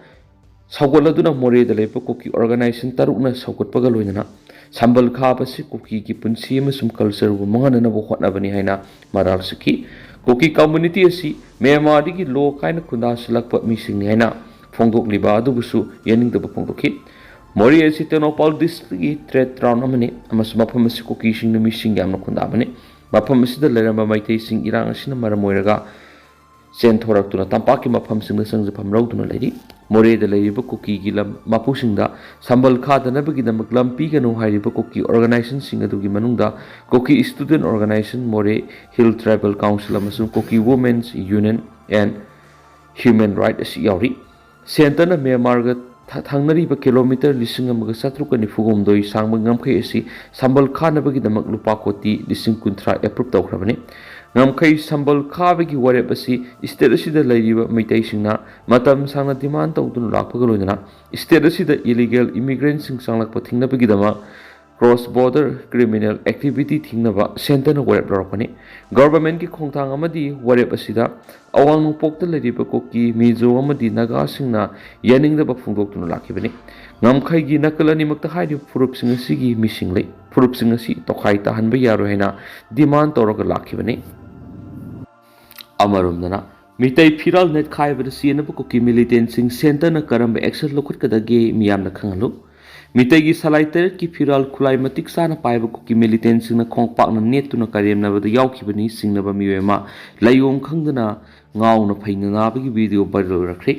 ꯁꯧꯒꯠꯂꯗꯨꯅ ꯃꯣꯔꯦꯗ ꯂꯩꯕ ꯀꯨꯀꯤ ꯑꯣꯔꯒꯅꯥꯏꯖꯦꯁꯟ ꯇꯔꯨꯛꯅ ꯁꯧꯒꯠꯄꯒ ꯂꯣꯏꯅꯅ ꯁꯝꯕꯜ ꯈꯥꯕꯁꯤ ꯀꯨꯀꯤꯒꯤ ꯄꯨꯟꯁꯤ ꯑꯃꯁꯨꯡ ꯀꯜꯆꯔꯕꯨ ꯃꯥꯡꯍꯟꯅꯅꯕ ꯍꯣꯠꯅꯕꯅꯤ ꯍꯥꯏꯅ ꯃꯔꯥꯜ ꯁꯤꯈꯤ꯫ ꯀꯨꯀꯤ ꯀꯝꯃ꯭ꯌꯨꯅꯤꯇꯤ ꯑꯁꯤ ꯃ꯭ꯌꯥꯟꯃꯥꯔꯗꯒꯤ ꯂꯣ ꯀꯥꯏꯅ ꯈꯨꯟꯗꯥꯁꯤꯜꯂꯛꯄ ꯃꯤꯁꯤꯡꯅꯤ ꯍꯥꯏꯅ ꯐꯣꯡꯗꯣꯛꯂꯤꯕ ꯑꯗꯨꯕꯨꯁꯨ ꯌꯥꯅꯤꯡꯗꯕ ꯐꯣꯡꯗꯣꯛꯈꯤ꯫ ꯃꯣꯔꯦ ꯑꯁꯤ ꯇꯦꯡꯅꯧꯄꯜ ꯗꯤꯁꯇ꯭ꯔꯤꯛꯀꯤ ꯇ꯭ꯔꯦꯗ ꯇꯥꯎꯟ ꯑꯃꯅꯤ ꯑꯃꯁꯨꯡ ꯃꯐꯝ ꯑꯁꯤ ꯀꯨꯀꯤꯁꯤꯡꯅ ꯃꯤꯁꯤꯡ ꯌꯥꯝꯅ ꯈꯨꯟꯗꯥꯕꯅꯤ꯫ ꯃꯐꯝ ꯑꯁꯤꯗ ꯂꯩꯔꯝꯕ ꯃꯩꯇꯩꯁꯤꯡ ꯏꯔꯥꯡ ꯑꯁꯤꯅ ꯃꯔꯝ ꯑꯣꯏꯔꯒ ꯆꯦꯟꯊꯣꯔꯛꯇꯨꯅ ꯇꯝꯄꯥꯛꯀꯤ ꯃꯐꯝꯁꯤꯡꯗ ꯆꯪꯖꯐꯝ ꯂꯧꯗꯨꯅ ꯂꯩꯔꯤ꯫ ꯃꯣꯔꯦꯗ ꯂꯩꯔꯤꯕ ꯀꯨꯀꯤꯒꯤ ꯂꯝ ꯃꯄꯨꯁꯤꯡꯗ ꯁꯝꯕꯜ ꯈꯥꯗꯅꯕꯒꯤꯗꯃꯛ ꯂꯝ ꯄꯤꯒꯅꯨ ꯍꯥꯏꯔꯤꯕ ꯀꯨꯀꯤ ꯑꯣꯔꯒꯅꯥꯏꯖꯦꯁꯟꯁꯤꯡ ꯑꯗꯨꯒꯤ ꯃꯅꯨꯡꯗ Kuki student organization, Moreh hill tribal council ꯑꯃꯁꯨꯡ Kuki women's union and human right ꯑꯁꯤ ꯌꯥꯎꯔꯤ꯫ ꯁꯦꯟꯇꯔꯅ ꯃ꯭ꯌꯥꯟꯃꯥꯔꯒ ꯊ-, ꯊꯪꯅꯔꯤꯕ ꯀꯤꯂꯣꯃꯤꯇꯔ ꯂꯤꯁꯤꯡ ꯑꯃꯒ ꯆꯥꯇ꯭ꯔꯨꯛꯀ ꯅꯤꯐꯨ ꯍꯨꯝꯗꯣꯏ ꯁꯥꯡꯕ ꯉꯝꯈꯩ ꯑꯁꯤ ꯁꯝꯕꯜ ꯈꯥꯅꯕꯒꯤꯗꯃꯛ ꯂꯨꯄꯥ ꯀꯣꯇꯤ ꯂꯤꯁꯤꯡ ꯀꯨꯟꯊ꯭ꯔꯥ ꯑꯦꯄ꯭ꯔꯨꯞ ꯇꯧꯈ꯭ꯔꯕꯅꯤ꯫ ꯉꯝꯈꯩ ꯁꯝꯕꯜ ꯈꯥꯕꯒꯤ ꯋꯥꯔꯦꯞ ꯑꯁꯤ ꯁ꯭ꯇꯦꯠ ꯑꯁꯤꯗ ꯂꯩꯔꯤꯕ ꯃꯩꯇꯩꯁꯤꯡꯅ ꯃꯇꯝ ꯁꯥꯡꯅ ꯗꯤꯃꯥꯟ ꯇꯧꯗꯨꯅ ꯂꯥꯛꯄꯒ ꯂꯣꯏꯅꯅ ꯁ꯭ꯇꯦꯠ ꯑꯁꯤꯗ ꯏꯂꯤꯒꯦꯜ ꯏꯃꯤꯒ꯭ꯔꯦꯟꯠꯁꯤꯡ ꯆꯪꯂꯛꯄ ꯊꯤꯡꯅꯕꯒꯤꯗꯃꯛ ꯀ꯭ꯔꯣꯁ ꯕꯣꯔꯗꯔ ꯀ꯭ꯔꯤꯃꯤꯅꯦꯜ ꯑꯦꯛꯇꯤꯚꯤꯇꯤ ꯊꯤꯡꯅꯕ ꯁꯦꯟꯇꯔꯅ ꯋꯥꯔꯦꯞ ꯂꯧꯔꯛꯄꯅꯤ꯫ ꯒꯚꯔꯟꯃꯦꯟꯠꯀꯤ ꯈꯣꯡꯊꯥꯡ ꯑꯃꯗꯤ ꯋꯥꯔꯦꯞ ꯑꯁꯤꯗ ꯑꯋꯥꯡ ꯅꯣꯡꯄꯣꯛꯇ ꯂꯩꯔꯤꯕ ꯀꯨꯀꯤ, ꯃꯤꯖꯣ ꯑꯃꯗꯤ ꯅꯥꯒꯥꯁꯤꯡꯅ ꯌꯥꯅꯤꯡꯗꯕ ꯐꯣꯡꯗꯣꯛꯇꯨꯅ ꯂꯥꯛꯈꯤꯕꯅꯤ꯫ ꯉꯝꯈꯩꯒꯤ ꯅꯥꯀꯜ ꯑꯅꯤꯃꯛꯇ ꯍꯥꯏꯔꯤꯕ ꯐꯨꯔꯨꯞꯁꯤꯡ ꯑꯁꯤꯒꯤ ꯃꯤꯁꯤꯡ ꯂꯩ꯫ ꯐꯨꯔꯨꯞꯁꯤꯡ ꯑꯁꯤ ꯇꯣꯈꯥꯏ ꯇꯥꯍꯟꯕ ꯌꯥꯔꯣꯏ ꯍꯥꯏꯅ ꯗꯤꯃꯥꯟ ꯇꯧꯔꯒ ꯂꯥꯛꯈꯤꯕꯅꯤ꯫ ꯑꯃꯔꯣꯝꯗꯅ, ꯃꯤꯇꯩ ꯐꯤꯔꯥꯜ ꯅꯦꯠꯈꯥꯏꯕꯗ ꯆꯦꯟꯅꯕ ꯀꯨꯀꯤ ꯃꯤꯂꯤꯇꯦꯟꯠꯁꯤꯡ ꯁꯦꯟꯇꯔꯅ ꯀꯔꯝꯕ ꯑꯦꯛꯁꯟ ꯂꯧꯈꯠꯀꯗꯒꯦ ꯃꯤꯌꯥꯝꯅ ꯈꯪꯍꯜꯂꯨ꯫ ꯃꯤꯇꯩꯒꯤ ꯁꯂꯥꯏ ꯇꯔꯦꯠꯀꯤ ꯐꯤꯔꯥꯜ ꯈꯨꯠꯂꯥꯏ ꯃꯇꯤꯛ ꯆꯥꯅ ꯄꯥꯏꯕ ꯀꯨꯀꯤ ꯃꯤꯂꯤꯇꯦꯟꯁꯤꯡꯅ ꯈꯣꯡꯄꯥꯛꯅ ꯅꯦꯠꯇꯨꯅ ꯀꯔꯦꯝꯅꯕꯗ ꯌꯥꯎꯈꯤꯕꯅꯤ꯫ ꯁꯤꯡꯅꯕ ꯃꯤꯑꯣꯏ ꯑꯃ ꯂꯥꯏꯑꯣꯡ ꯈꯪꯗꯅ ꯉꯥꯎꯅ ꯐꯩꯅ ꯅꯥꯕꯒꯤ ꯚꯤꯗꯤꯑꯣ ꯚꯥꯏꯔꯦꯜ ꯑꯣꯏꯔꯛꯈ꯭ꯔꯦ꯫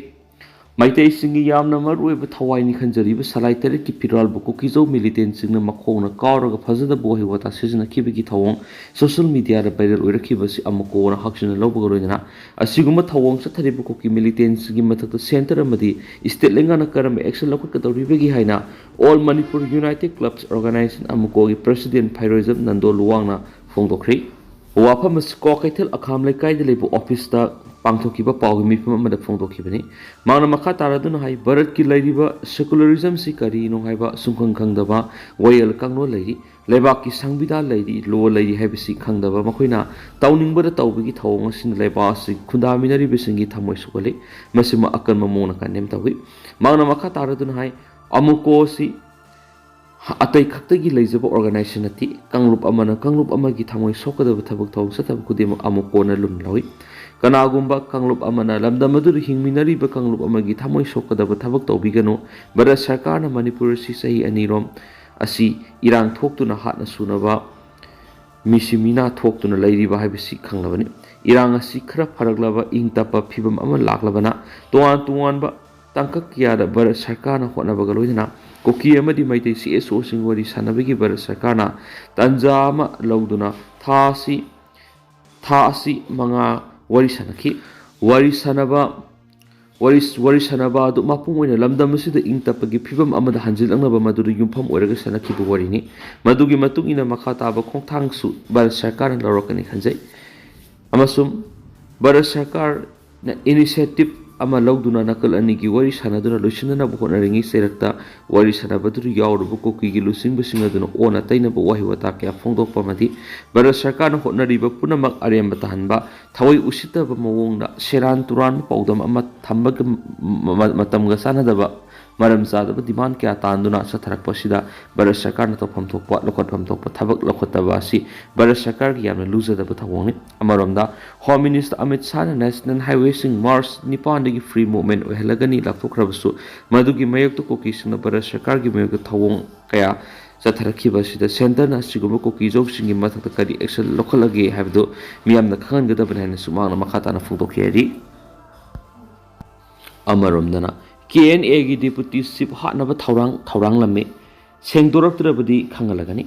ꯃꯩꯇꯩꯁꯤꯡꯒꯤ ꯌꯥꯝꯅ ꯃꯔꯨꯑꯣꯏꯕ ꯊꯋꯥꯏꯅꯤ ꯈꯟꯖꯔꯤꯕ ꯁꯂꯥꯏ ꯇꯔꯦꯠꯀꯤ ꯐꯤꯔꯥꯜꯕꯨ ꯀꯨꯀꯤꯖꯧ ꯃꯤꯂꯤꯇꯦꯟꯁꯤꯡꯅ ꯃꯈꯣꯡꯅ ꯀꯥꯎꯔꯒ ꯐꯖꯗꯕ ꯋꯥꯍꯩ ꯋꯥꯇꯥ ꯁꯤꯖꯤꯟꯅꯈꯤꯕꯒꯤ ꯊꯧꯑꯣꯡ ꯁꯣꯁꯤꯌꯦꯜ ꯃꯤꯗꯤꯌꯥꯗ ꯚꯥꯏꯔꯦꯜ ꯑꯣꯏꯔꯛꯈꯤꯕꯁꯤ ꯑꯃꯨꯛꯀ ꯍꯛꯆꯤꯟꯅ ꯂꯧꯕꯒ ꯂꯣꯏꯅꯅ ꯑꯁꯤꯒꯨꯝꯕ ꯊꯧꯑꯣꯡ ꯆꯠꯊꯔꯤꯕ ꯀꯨꯀꯤ ꯃꯤꯂꯤꯇꯦꯟꯁꯤꯡꯒꯤ ꯃꯊꯛꯇ ꯁꯦꯟꯇꯔ ꯑꯃꯗꯤ ꯁ꯭ꯇꯦꯠ ꯂꯩꯉꯥꯛꯅ ꯀꯔꯝꯕ ꯑꯦꯛꯁꯟ ꯂꯧꯈꯠꯀꯗꯧꯔꯤꯕꯒꯦ ꯍꯥꯏꯅ All Manipur United Clubs Organization, ꯑꯃꯨꯀꯣꯒꯤ ꯄ꯭ꯔꯦꯁꯤꯗꯦꯟ ꯐꯩꯔꯣꯏꯖꯝ ꯅꯟꯗꯣ ꯂꯨꯋꯥꯡꯅ ꯐꯣꯡꯗꯣꯛꯈ꯭ꯔꯤ꯫ ꯋꯥꯐꯝ ꯑꯁꯤ ꯀ꯭ꯋꯥꯀꯩꯊꯦꯜ ꯑꯈꯥꯝ ꯂꯩꯀꯥꯏꯗ ꯂꯩꯕ ꯑꯣꯐꯤꯁꯇ ꯄꯥꯡꯊꯣꯛꯈꯤꯕ ꯄꯥꯎꯒꯤ ꯃꯤꯐꯝ ꯑꯃꯗ ꯐꯣꯡꯗꯣꯛꯈꯤꯕꯅꯤ꯫ ꯃꯍꯥꯛꯅ ꯃꯈꯥ ꯇꯥꯔꯗꯨꯅ ꯍꯥꯏ, ꯚꯥꯔꯠꯀꯤ ꯂꯩꯔꯤꯕ ꯁꯦꯀꯨꯂꯔꯤꯖꯝꯁꯤ ꯀꯔꯤꯅꯣ ꯍꯥꯏꯕ ꯁꯨꯡꯈꯪ ꯈꯪꯗꯕ ꯋꯥꯌꯦꯜ ꯀꯥꯡꯂꯣꯟ ꯂꯩꯔꯤ꯫ ꯂꯩꯕꯥꯛꯀꯤ ꯁꯪꯕꯤꯙꯥꯟ ꯂꯩꯔꯤ, ꯂꯣ ꯂꯩꯔꯤ ꯍꯥꯏꯕꯁꯤ ꯈꯪꯗꯕ ꯃꯈꯣꯏꯅ ꯇꯧꯅꯤꯡꯕꯗ ꯇꯧꯕꯒꯤ ꯊꯧꯑꯣꯡ ꯑꯁꯤꯅ ꯂꯩꯕꯥꯛ ꯑꯁꯤ ꯈꯨꯟꯗꯥꯃꯤꯟꯅꯔꯤꯕꯁꯤꯡꯒꯤ ꯊꯃꯣꯏ ꯁꯣꯛꯍꯜꯂꯤ꯫ ꯃꯁꯤꯃ ꯑꯀꯟꯕ ꯃꯑꯣꯡꯗ ꯀꯟꯗꯦꯝ ꯇꯧꯏ꯫ ꯃꯍꯥꯛꯅ ꯃꯈꯥ ꯇꯥꯔꯗꯨꯅ ꯍꯥꯏ, ꯑꯃꯨꯀꯣ ꯑꯁꯤ ꯑꯇꯩ ꯈꯛꯇꯒꯤ ꯂꯩꯖꯕ ꯑꯣꯔꯒꯅꯥꯏꯖꯦꯁꯟ ꯅꯠꯇꯦ꯫ ꯀꯥꯡꯂꯨꯞ ꯑꯃꯅ ꯀꯥꯡꯂꯨꯞ ꯑꯃꯒꯤ ꯊꯃꯣꯏ ꯁꯣꯛꯀꯗꯕ ꯊꯕꯛ ꯊꯧꯑꯣꯡ ꯆꯠꯊꯕ ꯈꯨꯗꯤꯡꯃꯛ ꯑꯃꯨꯀꯣꯅ ꯂꯨꯝ ꯂꯧꯏ꯫ ꯀꯅꯥꯒꯨꯝꯕ ꯀꯥꯡꯂꯨꯞ ꯑꯃꯅ ꯂꯝꯗꯝ ꯑꯗꯨꯗ ꯍꯤꯡꯃꯤꯟꯅꯔꯤꯕ ꯀꯥꯡꯂꯨꯞ ꯑꯃꯒꯤ ꯊꯃꯣꯏ ꯁꯣꯛꯀꯗꯕ ꯊꯕꯛ ꯇꯧꯕꯤꯒꯅꯨ꯫ ꯚꯥꯔꯠ ꯁꯔꯀꯥꯔꯅ ꯃꯅꯤꯄꯨꯔ ꯑꯁꯤ ꯆꯍꯤ ꯑꯅꯤꯔꯣꯝ ꯑꯁꯤ ꯏꯔꯥꯡ ꯊꯣꯛꯇꯨꯅ ꯍꯥꯠꯅ ꯁꯨꯅꯕ ꯃꯤꯁꯤ ꯃꯤꯅꯥ ꯊꯣꯛꯇꯨꯅ ꯂꯩꯔꯤꯕ ꯍꯥꯏꯕꯁꯤ ꯈꯪꯂꯕꯅꯤ꯫ ꯏꯔꯥꯡ ꯑꯁꯤ ꯈꯔ ꯐꯔꯛꯂꯕ ꯏꯪ ꯇꯞꯄ ꯐꯤꯕꯝ ꯑꯃ ꯂꯥꯛꯂꯕꯅ ꯇꯣꯉꯥꯟ ꯇꯣꯉꯥꯟꯕ ꯇꯥꯡꯀꯛ ꯀꯌꯥꯗ ꯚꯥꯔꯠ ꯁꯔꯀꯥꯔꯅ ꯍꯣꯠꯅꯕꯒ ꯂꯣꯏꯅꯅ ꯀꯨꯀꯤ ꯑꯃꯗꯤ ꯃꯩꯇꯩ ꯁꯤ ꯑꯦꯁ ꯑꯣꯁꯤꯡ ꯋꯥꯔꯤ ꯁꯥꯟꯅꯕꯒꯤ ꯚꯥꯔꯠ ꯁꯔꯀꯥꯔꯅ ꯇꯥꯟꯖꯥ ꯑꯃ ꯂꯧꯗꯨꯅ ꯊꯥ ꯑꯁꯤ, ꯊꯥ ꯑꯁꯤ ꯃꯉꯥ ꯋꯥꯔꯤ ꯁꯥꯟꯅꯈꯤ꯫ ꯋꯥꯔꯤ ꯁꯥꯟꯅꯕ, ꯋꯥꯔꯤ, ꯋꯥꯔꯤ ꯁꯥꯟꯅꯕ ꯑꯗꯨ ꯃꯄꯨꯡ ꯑꯣꯏꯅ ꯂꯝꯗꯝ ꯑꯁꯤꯗ ꯏꯪ ꯇꯞꯄꯒꯤ ꯐꯤꯕꯝ ꯑꯃꯗ ꯍꯟꯖꯤꯜꯂꯛꯅꯕ ꯃꯗꯨꯗ ꯌꯨꯝꯐꯝ ꯑꯣꯏꯔꯒ ꯁꯥꯟꯅꯈꯤꯕ ꯋꯥꯔꯤꯅꯤ꯫ ꯃꯗꯨꯒꯤ ꯃꯇꯨꯡ ꯏꯟꯅ ꯃꯈꯥ ꯇꯥꯕ ꯈꯣꯡꯊꯥꯡꯁꯨ ꯚꯥꯔꯠ ꯁꯔꯀꯥꯔꯅ ꯂꯧꯔꯛꯀꯅꯤ ꯈꯟꯖꯩ꯫ ꯑꯃꯁꯨꯡ ꯚꯥꯔꯠ ꯁꯔꯀꯥꯔꯅ ꯏꯅꯤꯁꯤꯌꯦꯇꯤꯚ ꯑꯃ ꯂꯧꯗꯨꯅ ꯅꯥꯀꯜ ꯑꯅꯤꯒꯤ ꯋꯥꯔꯤ ꯁꯥꯟꯅꯗꯨꯅ ꯂꯣꯏꯁꯤꯟꯅꯅꯕ ꯍꯣꯠꯅꯔꯤꯉꯩ ꯆꯩꯔꯛꯇ ꯋꯥꯔꯤ ꯁꯥꯟꯅꯕꯗꯨꯗ ꯌꯥꯎꯔꯨꯕ ꯀꯨꯀꯤꯒꯤ ꯂꯨꯆꯤꯡꯕꯁꯤꯡ ꯑꯗꯨꯅ ꯑꯣꯟꯅ ꯇꯩꯅꯕ ꯋꯥꯍꯩ ꯋꯥꯇꯥ ꯀꯌꯥ ꯐꯣꯡꯗꯣꯛꯄ ꯑꯃꯗꯤ ꯚꯥꯔꯠ ꯁꯔꯀꯥꯔꯅ ꯍꯣꯠꯅꯔꯤꯕ ꯄꯨꯝꯅꯃꯛ ꯑꯔꯦꯝꯕ ꯇꯥꯍꯟꯕ, ꯊꯑꯣꯏ ꯎꯁꯤꯠꯇꯕ ꯃꯑꯣꯡꯗ ꯁꯦꯔꯥꯟ ꯇꯨꯔꯥꯟꯕ ꯄꯥꯎꯗꯝ ꯑꯃ ꯊꯝꯕꯒ ꯃ-, ꯃꯇꯝꯒ ꯆꯥꯟꯅꯗꯕ ꯃꯔꯝ ꯆꯥꯗꯕ demand ꯀꯌꯥ ꯇꯥꯟꯗꯨꯅ ꯆꯠꯊꯔꯛꯄ ꯑꯁꯤꯗ ꯚꯥꯔꯠ ꯁꯔꯀꯥꯔꯅ ꯇꯧꯐꯝ ꯊꯣꯛꯄ, ꯂꯧꯈꯠꯐꯝ ꯊꯣꯛꯄ ꯊꯕꯛ ꯂꯧꯈꯠꯇꯕ ꯑꯁꯤ ꯚꯥꯔꯠ ꯁꯔꯀꯥꯔꯒꯤ ꯌꯥꯝꯅ ꯂꯨꯖꯗꯕ ꯊꯧꯑꯣꯡꯅꯤ꯫ ꯑꯃꯔꯣꯝꯗ, Home Minister Amit ꯁꯥꯍꯅ National Highwayꯁꯤꯡ March ꯅꯤꯄꯥꯟꯗꯒꯤ free movement ꯑꯣꯏꯍꯜꯂꯒꯅꯤ ꯂꯥꯎꯊꯣꯛꯈ꯭ꯔꯕꯁꯨ, ꯃꯗꯨꯒꯤ ꯃꯥꯌꯣꯛꯇ ꯀꯨꯀꯤꯁꯤꯡꯅ ꯚꯥꯔꯠ ꯁꯔꯀꯥꯔꯒꯤ ꯃꯥꯌꯣꯛꯇ ꯊꯧꯑꯣꯡ ꯀꯌꯥ ꯆꯠꯊꯔꯛꯈꯤꯕ ꯑꯁꯤꯗ centreꯅ ꯑꯁꯤꯒꯨꯝꯕ ꯀꯨꯀꯤ ꯖꯧꯁꯤꯡꯒꯤ ꯃꯊꯛꯇ ꯀꯔꯤ action ꯂꯧꯈꯠꯂꯒꯦ ꯍꯥꯏꯕꯗꯨ ꯃꯤꯌꯥꯝꯅ ꯈꯪꯍꯟꯒꯗꯕꯅꯤ ꯍꯥꯏꯅꯁꯨ ꯃꯍꯥꯛꯅ ꯃꯈꯥ ꯇꯥꯅ ꯐꯣꯡꯗꯣꯛꯈꯤ ꯍꯥꯏꯔꯤ꯫ ꯑꯃꯔꯣꯝꯗꯅ, KNAꯒꯤ deputy chief ꯍꯥꯠꯅꯕ ꯊꯧꯔꯥꯡ ꯊꯧꯔꯥꯡꯂꯝꯃꯤ, ꯁꯦꯡꯗꯣꯔꯛꯇ꯭ꯔꯕꯗꯤ ꯈꯪꯍꯜꯂꯒꯅꯤ꯫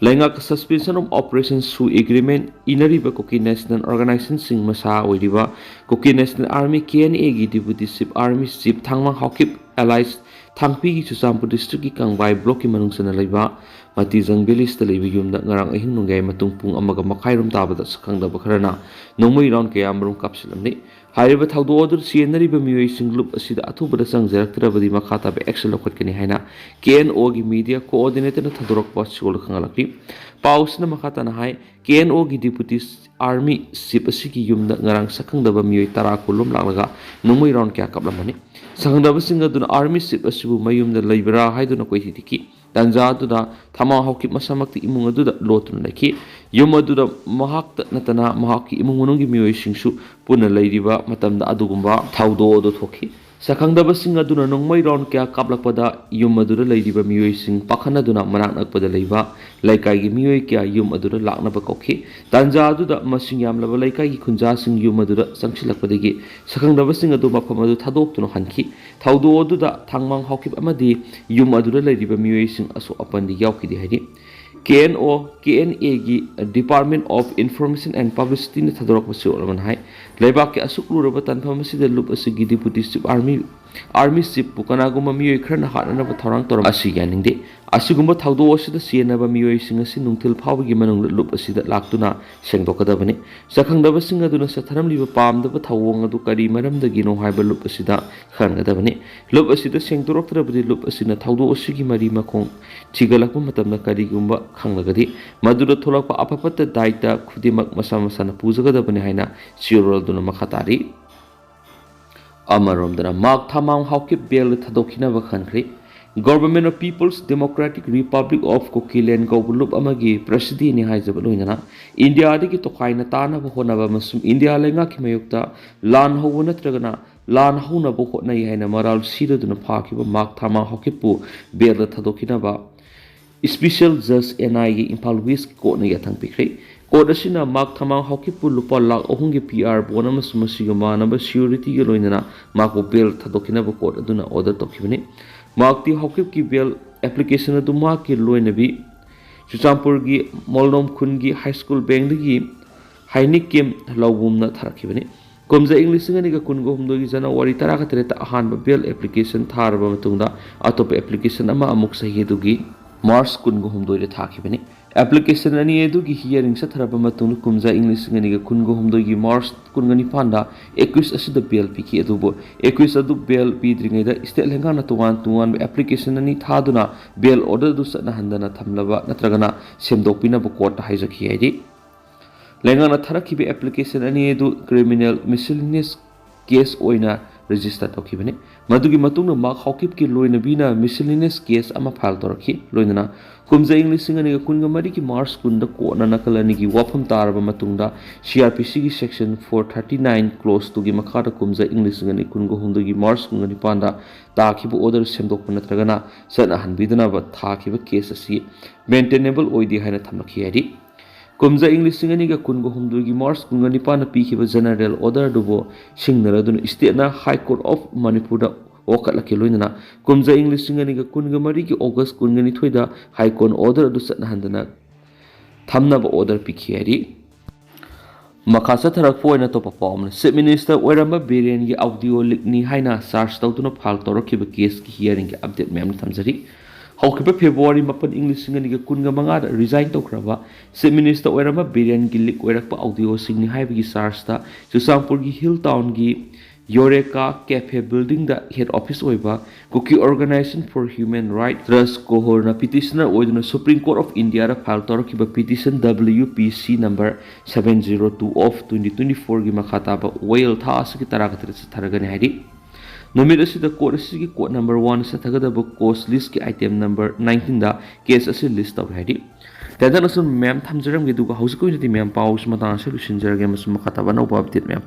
ꯂꯩꯉꯥꯛꯀ Suspension of Operation ꯁꯨ agreement ꯏꯅꯔꯤꯕ ꯀꯨꯀꯤ national organizationꯁꯤꯡ ꯃꯁꯥ ꯑꯣꯏꯔꯤꯕ Kuki National Army, KNAꯒꯤ deputy chief, army chief ꯊꯥꯡꯃꯥꯡ Haokip alias ꯊꯥꯡꯄꯤꯒꯤ Churachandpur districtꯀꯤ ꯀꯪꯕꯥꯏ blockꯀꯤ ꯃꯅꯨꯡ ꯆꯟꯅ ꯂꯩꯕ ꯃꯇꯤꯖꯪ villageꯇ ꯂꯩꯕ ꯌꯨꯝꯗ ꯉꯔꯥꯡ ꯑꯍꯤꯡ ꯅꯣꯡꯌꯥꯏ ꯃꯇꯨꯡ ꯄꯨꯡ ꯑꯃꯒ ꯃꯈꯥꯏꯔꯣꯝ ꯇꯥꯕꯗ ꯁꯛꯈꯪꯗꯕ ꯈꯔꯅ ꯅꯣꯡꯃꯩ round ꯀꯌꯥ ꯃꯔꯨꯝ ꯀꯥꯞꯁꯤꯜꯂꯝꯂꯤ꯫ ꯍꯥꯏꯔꯤꯕ ꯊꯧꯗꯣꯛ ꯑꯗꯨꯗ ꯆꯦꯟꯅꯔꯤꯕ ꯃꯤꯑꯣꯏꯁꯤꯡ ꯂꯨꯞ ꯑꯁꯤꯗ ꯑꯊꯨꯕꯗ ꯆꯪꯖꯔꯛꯇ꯭ꯔꯕꯗꯤ ꯃꯈꯥ ꯇꯥꯕ action ꯂꯧꯈꯠꯀꯅꯤ ꯍꯥꯏꯅ KNOꯒꯤ media coordinatorꯅ ꯊꯧꯗꯣꯔꯛꯄ ꯁꯤꯒꯣꯜꯗ ꯈꯪꯍꯜꯂꯛꯂꯤ꯫ ꯄꯥꯎ ꯑꯁꯤꯅ ꯃꯈꯥ ꯇꯥꯅ ꯍꯥꯏ, KNOꯒꯤ deputy army chief ꯑꯁꯤꯒꯤ ꯌꯨꯝꯗ ꯉꯔꯥꯡ ꯁꯛꯈꯪꯗꯕ ꯃꯤꯑꯣꯏ ꯇꯔꯥ ꯀꯨꯟꯂꯣꯝ ꯂꯥꯛꯂꯒ ꯅꯣꯡꯃꯩ round ꯀꯌꯥ ꯀꯥꯞꯂꯝꯕꯅꯤ꯫ ꯁꯛꯈꯪꯗꯕꯁꯤꯡ ꯑꯗꯨꯅ army chief ꯑꯁꯤꯕꯨ ꯃꯌꯨꯝꯗ ꯂꯩꯕ꯭ꯔꯥ ꯍꯥꯏꯗꯨꯅ ꯀꯣꯏꯊꯤ ꯊꯤꯈꯤ꯫ ꯇꯥꯟꯖꯥ ꯑꯗꯨꯗ ꯊꯥꯡꯃꯥꯡ ꯍꯥꯎꯀꯤꯞ ꯃꯁꯥꯃꯛꯇꯤ ꯏꯃꯨꯡ ꯑꯗꯨꯗ ꯂꯣꯠꯇꯨꯅ ꯂꯩꯈꯤ꯫ ꯌꯨꯝ ꯑꯗꯨꯗ ꯃꯍꯥꯛꯇ ꯅꯠꯇꯅ ꯃꯍꯥꯛꯀꯤ ꯏꯃꯨꯡ ꯃꯅꯨꯡꯒꯤ ꯃꯤꯑꯣꯏꯁꯤꯡꯁꯨ ꯄꯨꯟꯅ ꯂꯩꯔꯤꯕ ꯃꯇꯝꯗ ꯑꯗꯨꯒꯨꯝꯕ ꯊꯧꯗꯣꯛ ꯑꯗꯨ ꯊꯣꯛꯈꯤ꯫ ꯁꯛꯈꯪꯗꯕꯁꯤꯡ ꯑꯗꯨꯅ ꯅꯣꯡꯃꯩ round ꯀꯌꯥ ꯀꯥꯞꯂꯛꯄꯗ ꯌꯨꯝ ꯑꯗꯨꯗ ꯂꯩꯔꯤꯕ ꯃꯤꯑꯣꯏꯁꯤꯡ ꯄꯥꯈꯠꯅꯗꯨꯅ ꯃꯅꯥꯛ ꯅꯛꯄꯗ ꯂꯩꯕ ꯂꯩꯀꯥꯏꯒꯤ ꯃꯤꯑꯣꯏ ꯀꯌꯥ ꯌꯨꯝ ꯑꯗꯨꯗ ꯂꯥꯛꯅꯕ ꯀꯧꯈꯤ꯫ ꯇꯥꯟꯖꯥ ꯑꯗꯨꯗ ꯃꯁꯤꯡ ꯌꯥꯝꯂꯕ ꯂꯩꯀꯥꯏꯒꯤ ꯈꯨꯟꯖꯥꯁꯤꯡ ꯌꯨꯝ ꯑꯗꯨꯗ ꯆꯪꯁꯤꯜꯂꯛꯄꯗꯒꯤ ꯁꯛꯈꯪꯗꯕꯁꯤꯡ ꯑꯗꯨ ꯃꯐꯝ ꯑꯗꯨ ꯊꯥꯗꯣꯛꯇꯨꯅ ꯍꯟꯈꯤ꯫ ꯊꯧꯗꯣꯛ ꯑꯗꯨꯗ ꯊꯥꯡꯃꯥꯡ ꯍꯥꯎꯀꯤꯞ ꯑꯃꯗꯤ ꯌꯨꯝ ꯑꯗꯨꯗ ꯂꯩꯔꯤꯕ ꯃꯤꯑꯣꯏꯁꯤꯡ ꯑꯁꯣꯛ ꯑꯄꯟꯗꯤ ꯌꯥꯎꯈꯤꯗꯦ ꯍꯥꯏꯔꯤ꯫ KNO, KNAꯒꯤ Department of Information and Publicityꯅ ꯊꯥꯗꯣꯔꯛꯄ ꯆꯦꯔꯣꯜ ꯑꯃꯅ ꯍꯥꯏ, ꯂꯩꯕꯥꯛꯀꯤ ꯑꯁꯨꯛ ꯂꯨꯔꯕ ꯇꯥꯟꯐꯝ ꯑꯁꯤꯗ ꯂꯨꯞ ꯑꯁꯤꯒꯤ deputy chief army, army chiefꯄꯨ ꯀꯅꯥꯒꯨꯝꯕ ꯃꯤꯑꯣꯏ ꯈꯔꯅ ꯍꯥꯠꯅꯅꯕ ꯊꯧꯔꯥꯡ ꯇꯧꯔꯝ ꯑꯁꯤ ꯌꯥꯅꯤꯡꯗꯦ꯫ ꯑꯁꯤꯒꯨꯝꯕ ꯊꯧꯗꯣꯛ ꯑꯁꯤꯗ ꯆꯦꯟꯅꯕ ꯃꯤꯑꯣꯏꯁꯤꯡ ꯑꯁꯤ ꯅꯨꯡꯊꯤꯜ ꯐꯥꯎꯕꯒꯤ ꯃꯅꯨꯡꯗ ꯂꯨꯞ ꯑꯁꯤꯗ ꯂꯥꯛꯇꯨꯅ ꯁꯦꯡꯗꯣꯛꯀꯗꯕꯅꯤ꯫ ꯁꯛꯈꯪꯗꯕꯁꯤꯡ ꯑꯗꯨꯅ ꯆꯠꯊꯔꯝꯂꯤꯕ ꯄꯥꯝꯗꯕ ꯊꯧꯑꯣꯡ ꯑꯗꯨ ꯀꯔꯤ ꯃꯔꯝꯗꯒꯤꯅꯣ ꯍꯥꯏꯕ ꯂꯨꯞ ꯑꯁꯤꯗ ꯈꯪꯍꯟꯒꯗꯕꯅꯤ꯫ ꯂꯨꯞ ꯑꯁꯤꯗ ꯁꯦꯡꯗꯣꯔꯛꯇ꯭ꯔꯕꯗꯤ ꯂꯨꯞ ꯑꯁꯤꯅ ꯊꯧꯗꯣꯛ ꯑꯁꯤꯒꯤ ꯃꯔꯤ ꯃꯈꯣꯡ ꯊꯤꯒꯠꯂꯛꯄ ꯃꯇꯝꯗ ꯀꯔꯤꯒꯨꯝꯕ ꯈꯪꯂꯒꯗꯤ ꯃꯗꯨꯗ ꯊꯣꯛꯂꯛꯄ ꯑꯐ ꯐꯠꯇ ꯗꯥꯏꯇ ꯈꯨꯗꯤꯡꯃꯛ ꯃꯁꯥ ꯃꯁꯥꯅ ꯄꯨꯖꯒꯗꯕꯅꯤ ꯍꯥꯏꯅ ꯆꯦꯔꯣꯜ ꯑꯗꯨꯅ ꯃꯈꯥ ꯇꯥꯔꯤ꯫ ꯑꯃꯔꯣꯝꯗꯅ ꯃꯥꯛ ꯊꯥꯃꯥꯡ Haokip ballad ꯊꯥꯗꯣꯛꯈꯤꯅꯕ ꯈꯟꯈ꯭ꯔꯦ꯫ Government of People's Democratic Republic of Kukiland ꯀꯧꯕ ꯂꯨꯞ ꯑꯃꯒꯤ ꯄ꯭ꯔꯁꯤꯗꯦꯟꯅꯤ ꯍꯥꯏꯖꯕ ꯂꯣꯏꯅꯅ ꯏꯟꯗꯤꯌꯥꯗꯒꯤ ꯇꯣꯈꯥꯏꯅ ꯇꯥꯅꯕ ꯍꯣꯠꯅꯕ ꯑꯃꯁꯨꯡ ꯏꯟꯗꯤꯌꯥ ꯂꯩꯉꯥꯛꯀꯤ ꯃꯥꯌꯣꯛꯇ ꯂꯥꯟ ꯍꯧꯕ ꯅꯠꯇ꯭ꯔꯒꯅ ꯂꯥꯟ ꯍꯧꯅꯕ ꯍꯣꯠꯅꯩ ꯍꯥꯏꯅ ꯃꯔꯥꯜ ꯁꯤꯔꯗꯨꯅ ꯐꯥꯈꯤꯕ ꯃꯥꯛ ꯊꯥꯃꯥꯡ ꯍꯥꯎꯀꯤꯞꯄꯨ ballad ꯊꯥꯗꯣꯛꯈꯤꯅꯕ Special Judge N I ꯒꯤ ꯏꯝꯐꯥꯜ ꯋꯦꯁꯀꯤ ꯀꯣꯔꯠꯅ ꯌꯥꯊꯪ ꯄꯤꯈ꯭ꯔꯦ꯫ ꯀꯣꯔꯠ ꯑꯁꯤꯅ ꯃꯥꯛ ꯊꯥꯃꯥꯡ ꯍꯥꯎꯀꯤꯞꯄꯨ ꯂꯨꯄꯥ ꯂꯥꯈ ꯑꯍꯨꯝꯒꯤ P R bond ꯑꯃꯁꯨꯡ ꯃꯁꯤꯒ ꯃꯥꯟꯅꯕ ꯁꯤꯀ꯭ꯌꯨꯔꯤꯇꯤꯒ ꯂꯣꯏꯅꯅ ꯃꯍꯥꯛꯄꯨ ꯕꯦꯜ ꯊꯥꯗꯣꯛꯈꯤꯅꯕ ꯀꯣꯔꯠ ꯑꯗꯨꯅ ꯑꯣꯔꯗꯔ ꯇꯧꯈꯤꯕꯅꯤ꯫ ꯃꯥꯛꯇꯤ ꯍꯥꯎꯀꯤꯞꯀꯤ ꯕꯦꯜ ꯑꯦꯄ꯭ꯂꯤꯀꯦꯁꯟ ꯑꯗꯨ ꯃꯍꯥꯛꯀꯤ ꯂꯣꯏꯅꯕꯤ ꯆꯨꯔꯆꯥꯟꯄꯨꯔꯒꯤ ꯃꯣꯜꯅꯣꯝ ꯈꯨꯟꯒꯤ ꯍꯥꯏ ꯁ꯭ꯀꯨꯜ ꯕꯦꯡꯗꯒꯤ ꯍꯥꯏꯅꯤꯛ ꯀꯦꯝ ꯂꯧꯕꯨꯝꯅ ꯊꯥꯔꯛꯈꯤꯕꯅꯤ꯫ ꯀꯨꯝꯖꯥ ꯏꯪ ꯂꯤꯁꯤꯡ ꯑꯅꯤꯒ ꯀꯨꯟꯒ ꯍꯨꯝꯗꯣꯏꯒꯤ ꯖꯅꯋꯥꯔꯤ ꯇꯔꯥꯒ ꯇꯔꯦꯠꯇ ꯑꯍꯥꯟꯕ ꯕꯦꯜ ꯑꯦꯄ꯭ꯂꯤꯀꯦꯁꯟ ꯊꯥꯔꯕ ꯃꯇꯨꯡꯗ ꯑꯇꯣꯞꯄ ꯑꯦꯄ꯭ꯂꯤꯀꯦꯁꯟ ꯑꯃ ꯑꯃꯨꯛ ꯆꯍꯤ ꯑꯗꯨꯒꯤ ꯃꯥꯔꯆ ꯀꯨꯟꯒ ꯍꯨꯝꯗꯣꯏꯗ ꯊꯥꯈꯤꯕꯅꯤ꯫ ꯑꯦꯄ꯭ꯂꯤꯀꯦꯁꯟ ꯑꯅꯤ ꯑꯗꯨꯒꯤ ꯍꯤꯌꯥꯔꯤꯡ ꯆꯠꯊꯔꯕ ꯃꯇꯨꯡꯗ ꯀꯨꯝꯖꯥ ꯏꯪ ꯂꯤꯁꯤꯡ ꯑꯅꯤꯒ ꯀꯨꯟꯒ ꯍꯨꯝꯗꯣꯏꯒꯤ ꯃꯥꯔꯆ ꯀꯨꯟꯒ ꯅꯤꯄꯥꯟꯗ ꯑꯦꯀ꯭ꯌꯨꯁ ꯑꯁꯤꯗ ꯕꯦꯜ ꯄꯤꯈꯤ꯫ ꯑꯗꯨꯕꯨ ꯑꯦꯀ꯭ꯌꯨꯁ ꯑꯗꯨ ꯕꯦꯜ ꯄꯤꯗ꯭ꯔꯤꯉꯩꯗ ꯁ꯭ꯇꯦꯠ ꯂꯩꯉꯥꯛꯅ ꯇꯣꯉꯥꯟ ꯇꯣꯉꯥꯟꯕ ꯑꯦꯄ꯭ꯂꯤꯀꯦꯁꯟ ꯑꯅꯤ ꯊꯥꯗꯨꯅ ꯕꯦꯜ ꯑꯣꯔꯗꯔ ꯑꯗꯨ ꯆꯠꯅꯍꯟꯗꯅ ꯊꯝꯂꯕ ꯅꯠꯇ꯭ꯔꯒꯅ ꯁꯦꯝꯗꯣꯛꯄꯤꯅꯕ ꯀꯣꯔꯠꯇ ꯍꯥꯏꯖꯈꯤ ꯍꯥꯏꯔꯤ꯫ ꯂꯩꯉꯥꯛꯅ ꯊꯥꯔꯛꯈꯤꯕ ꯑꯦꯄ꯭ꯂꯤꯀꯦꯁꯟ ꯑꯅꯤ ꯑꯗꯨ ꯀ꯭ꯔꯤꯃꯤꯅꯦꯜ ꯃꯤꯁꯤꯂꯤꯅꯤꯌꯁ ꯀꯦꯁ ꯑꯣꯏꯅ ꯔꯦꯖꯤꯁꯇꯔ ꯇꯧꯈꯤꯕꯅꯤ꯫ ꯃꯗꯨꯒꯤ ꯃꯇꯨꯡꯗ ꯃꯥꯛ ꯍꯥꯎꯀꯤꯞꯀꯤ ꯂꯣꯏꯅꯕꯤꯅ ꯃꯤꯁꯤꯂꯤꯅꯤꯌꯁ ꯀꯦꯁ ꯑꯃ ꯐꯥꯏꯜ ꯇꯧꯔꯛꯈꯤ꯫ ꯂꯣꯏꯅꯅ ꯀꯨꯝꯖꯥ ꯏꯪ ꯂꯤꯁꯤꯡ ꯑꯅꯤꯒ ꯀꯨꯟꯒ ꯃꯔꯤꯒꯤ ꯃꯥꯔꯆ ꯀꯨꯟꯗ ꯀꯣꯔꯠꯅ ꯅꯥꯀꯜ ꯑꯅꯤꯒꯤ ꯋꯥꯐꯝ ꯇꯥꯔꯕ ꯃꯇꯨꯡꯗ C R P C ꯒꯤ section four thirty nine clause two ꯒꯤ ꯃꯈꯥꯗ ꯀꯨꯝꯖꯥ ꯏꯪ ꯂꯤꯁꯤꯡ ꯑꯅꯤ ꯀꯨꯟꯒ ꯍꯨꯝꯗꯣꯏꯒꯤ ꯃꯥꯔꯆ ꯀꯨꯟꯒ ꯅꯤꯄꯥꯟꯗ ꯇꯥꯈꯤꯕ ꯑꯣꯔꯗꯔ ꯁꯦꯝꯗꯣꯛꯄ ꯅꯠꯇ꯭ꯔꯒꯅ ꯆꯠꯅꯍꯟꯕꯤꯗꯅꯕ ꯊꯥꯈꯤꯕ ꯀꯦꯁ ꯑꯁꯤ ꯃꯦꯟꯇꯦꯅꯦꯕꯜ ꯑꯣꯏꯗꯦ ꯍꯥꯏꯅ ꯊꯝꯂꯛꯈꯤ ꯍꯥꯏꯔꯤ꯫ ꯀꯨꯝꯖꯥ ꯏꯪ ꯂꯤꯁꯤꯡ ꯑꯅꯤꯒ ꯀꯨꯟꯒ ꯍꯨꯝꯗꯣꯏꯒꯤ ꯃꯥꯔꯆ ꯀꯨꯟꯒ ꯅꯤꯄꯥꯟꯗ ꯄꯤꯈꯤꯕ ꯖꯦꯅꯔꯦꯜ ꯑꯣꯔꯗꯔ ꯑꯗꯨꯕꯨ ꯁꯤꯡꯅꯔꯗꯨꯅ ꯁ꯭ꯇꯦꯠꯅ ꯍꯥꯏ ꯀꯣꯔꯠ ꯑꯣꯐ ꯃꯅꯤꯄꯨꯔꯗ ꯋꯥꯀꯠꯂꯛꯈꯤ꯫ ꯂꯣꯏꯅꯅ ꯀꯨꯝꯖꯥ ꯏꯪ ꯂꯤꯁꯤꯡ ꯑꯅꯤꯒ ꯀꯨꯟꯒ ꯃꯔꯤꯒꯤ ꯑꯣꯒꯁ ꯀꯨꯟꯒ ꯅꯤꯊꯣꯏꯗ ꯍꯥꯏ ꯀꯣꯔꯠ ꯑꯣꯔꯗꯔ ꯑꯗꯨ ꯆꯠꯅꯍꯟꯗꯅ ꯊꯝꯅꯕ ꯑꯣꯔꯗꯔ ꯄꯤꯈꯤ ꯍꯥꯏꯔꯤ꯫ ꯃꯈꯥ ꯆꯠꯊꯔꯛꯄ ꯑꯣꯏꯅ ꯑꯇꯣꯞꯄ ꯄꯥꯎ ꯑꯃꯅ, ꯆꯤꯐ ꯃꯤꯅꯤꯁꯇꯔ ꯑꯣꯏꯔꯝꯕ ꯕꯤꯔꯦꯟꯒꯤ ꯑꯣꯗꯤꯑꯣ ꯂꯤꯛꯅꯤ ꯍꯥꯏꯅ ꯆꯥꯔꯖ ꯇꯧꯗꯨꯅ ꯐꯥꯏꯜ ꯇꯧꯔꯛꯈꯤꯕ ꯀꯦꯁꯀꯤ ꯍꯤꯌꯥꯔꯤꯡꯒꯤ ꯑꯞꯗꯦꯠ ꯃꯌꯥꯝ ꯊꯝꯖꯔꯤ꯫ ꯍꯧꯈꯤꯕ ꯐꯦꯕ꯭ꯔꯨꯋꯥꯔꯤ ꯃꯥꯄꯟ ꯏꯪ ꯂꯤꯁꯤꯡ ꯑꯅꯤꯒ ꯀꯨꯟꯒ ꯃꯉꯥꯗ ꯔꯤꯖꯥꯏꯟ ꯇꯧꯈ꯭ꯔꯕ ꯆꯤꯐ ꯃꯤꯅꯤꯁꯇꯔ ꯑꯣꯏꯔꯝꯕ ꯕꯤꯔꯦꯟꯒꯤ ꯂꯤꯛ ꯑꯣꯏꯔꯛꯄ ꯑꯣꯗꯤꯑꯣꯁꯤꯡꯅꯤ ꯍꯥꯏꯕꯒꯤ ꯆꯥꯔꯖꯇ ꯆꯨꯔꯆꯥꯟꯄꯨꯔꯒꯤ ꯍꯤꯜ ꯇꯥꯎꯟꯒꯤ ꯌꯣꯔꯦꯀꯥ ꯀꯦꯐꯦ ꯕꯤꯜꯗꯤꯡꯗ ꯍꯦꯗ ꯑꯣꯐꯤꯁ ꯑꯣꯏꯕ Kuki Organization for Human Rights, ꯔꯁ ꯀꯣꯍꯣꯔꯅ ꯄꯤꯇꯤꯁꯅꯔ ꯑꯣꯏꯗꯨꯅ ꯁꯨꯄ꯭ꯔꯤꯝ ꯀꯣꯔꯠ ꯑꯣꯐ ꯏꯟꯗꯤꯌꯥꯗ ꯐꯥꯏꯜ ꯇꯧꯔꯛꯈꯤꯕ petition W P C number seven zero two of twenty twenty four ꯒꯤ ꯃꯈꯥ ꯇꯥꯕ ꯋꯥꯌꯦꯜ ꯊꯥ ꯑꯁꯤꯒꯤ ꯇꯔꯥꯒ ꯇꯔꯦꯠ ꯆꯠꯊꯔꯒꯅꯤ ꯍꯥꯏꯔꯤ꯫ ꯅꯨꯃꯤꯠ ꯑꯁꯤꯗ ꯀꯣꯔꯠ ꯑꯁꯤꯒꯤ ꯀꯣꯔꯠ ꯅꯝꯕꯔ ꯋꯥꯟ ꯆꯠꯊꯒꯗꯕ ꯀꯣꯁ ꯂꯤꯁꯀꯤ ꯑꯥꯏꯇꯦꯝ ꯅꯝꯕꯔ ꯅꯥꯏꯟꯇꯤꯟꯗ ꯀꯦꯁ ꯑꯁꯤ ꯂꯤꯁ ꯇꯧꯔꯦ ꯍꯥꯏꯔꯤ꯫ ꯇꯦꯟꯇꯛꯅ ꯁꯨꯝ ꯃꯌꯥꯝ ꯊꯝꯖꯔꯝꯒꯦ, ꯑꯗꯨꯒ ꯍꯧꯖꯤꯛꯀꯤ ꯑꯣꯏꯅꯗꯤ ꯃꯌꯥꯝ ꯄꯥꯎꯁꯤ ꯃꯇꯥꯡ ꯑꯁꯤꯗ ꯂꯣꯏꯁꯤꯟꯖꯔꯒꯦ, ꯑꯃꯁꯨꯡ ꯃꯈꯥ ꯇꯥꯕ ꯑꯅꯧꯕ ꯑꯞꯗꯦꯠ ꯃꯌꯥꯝ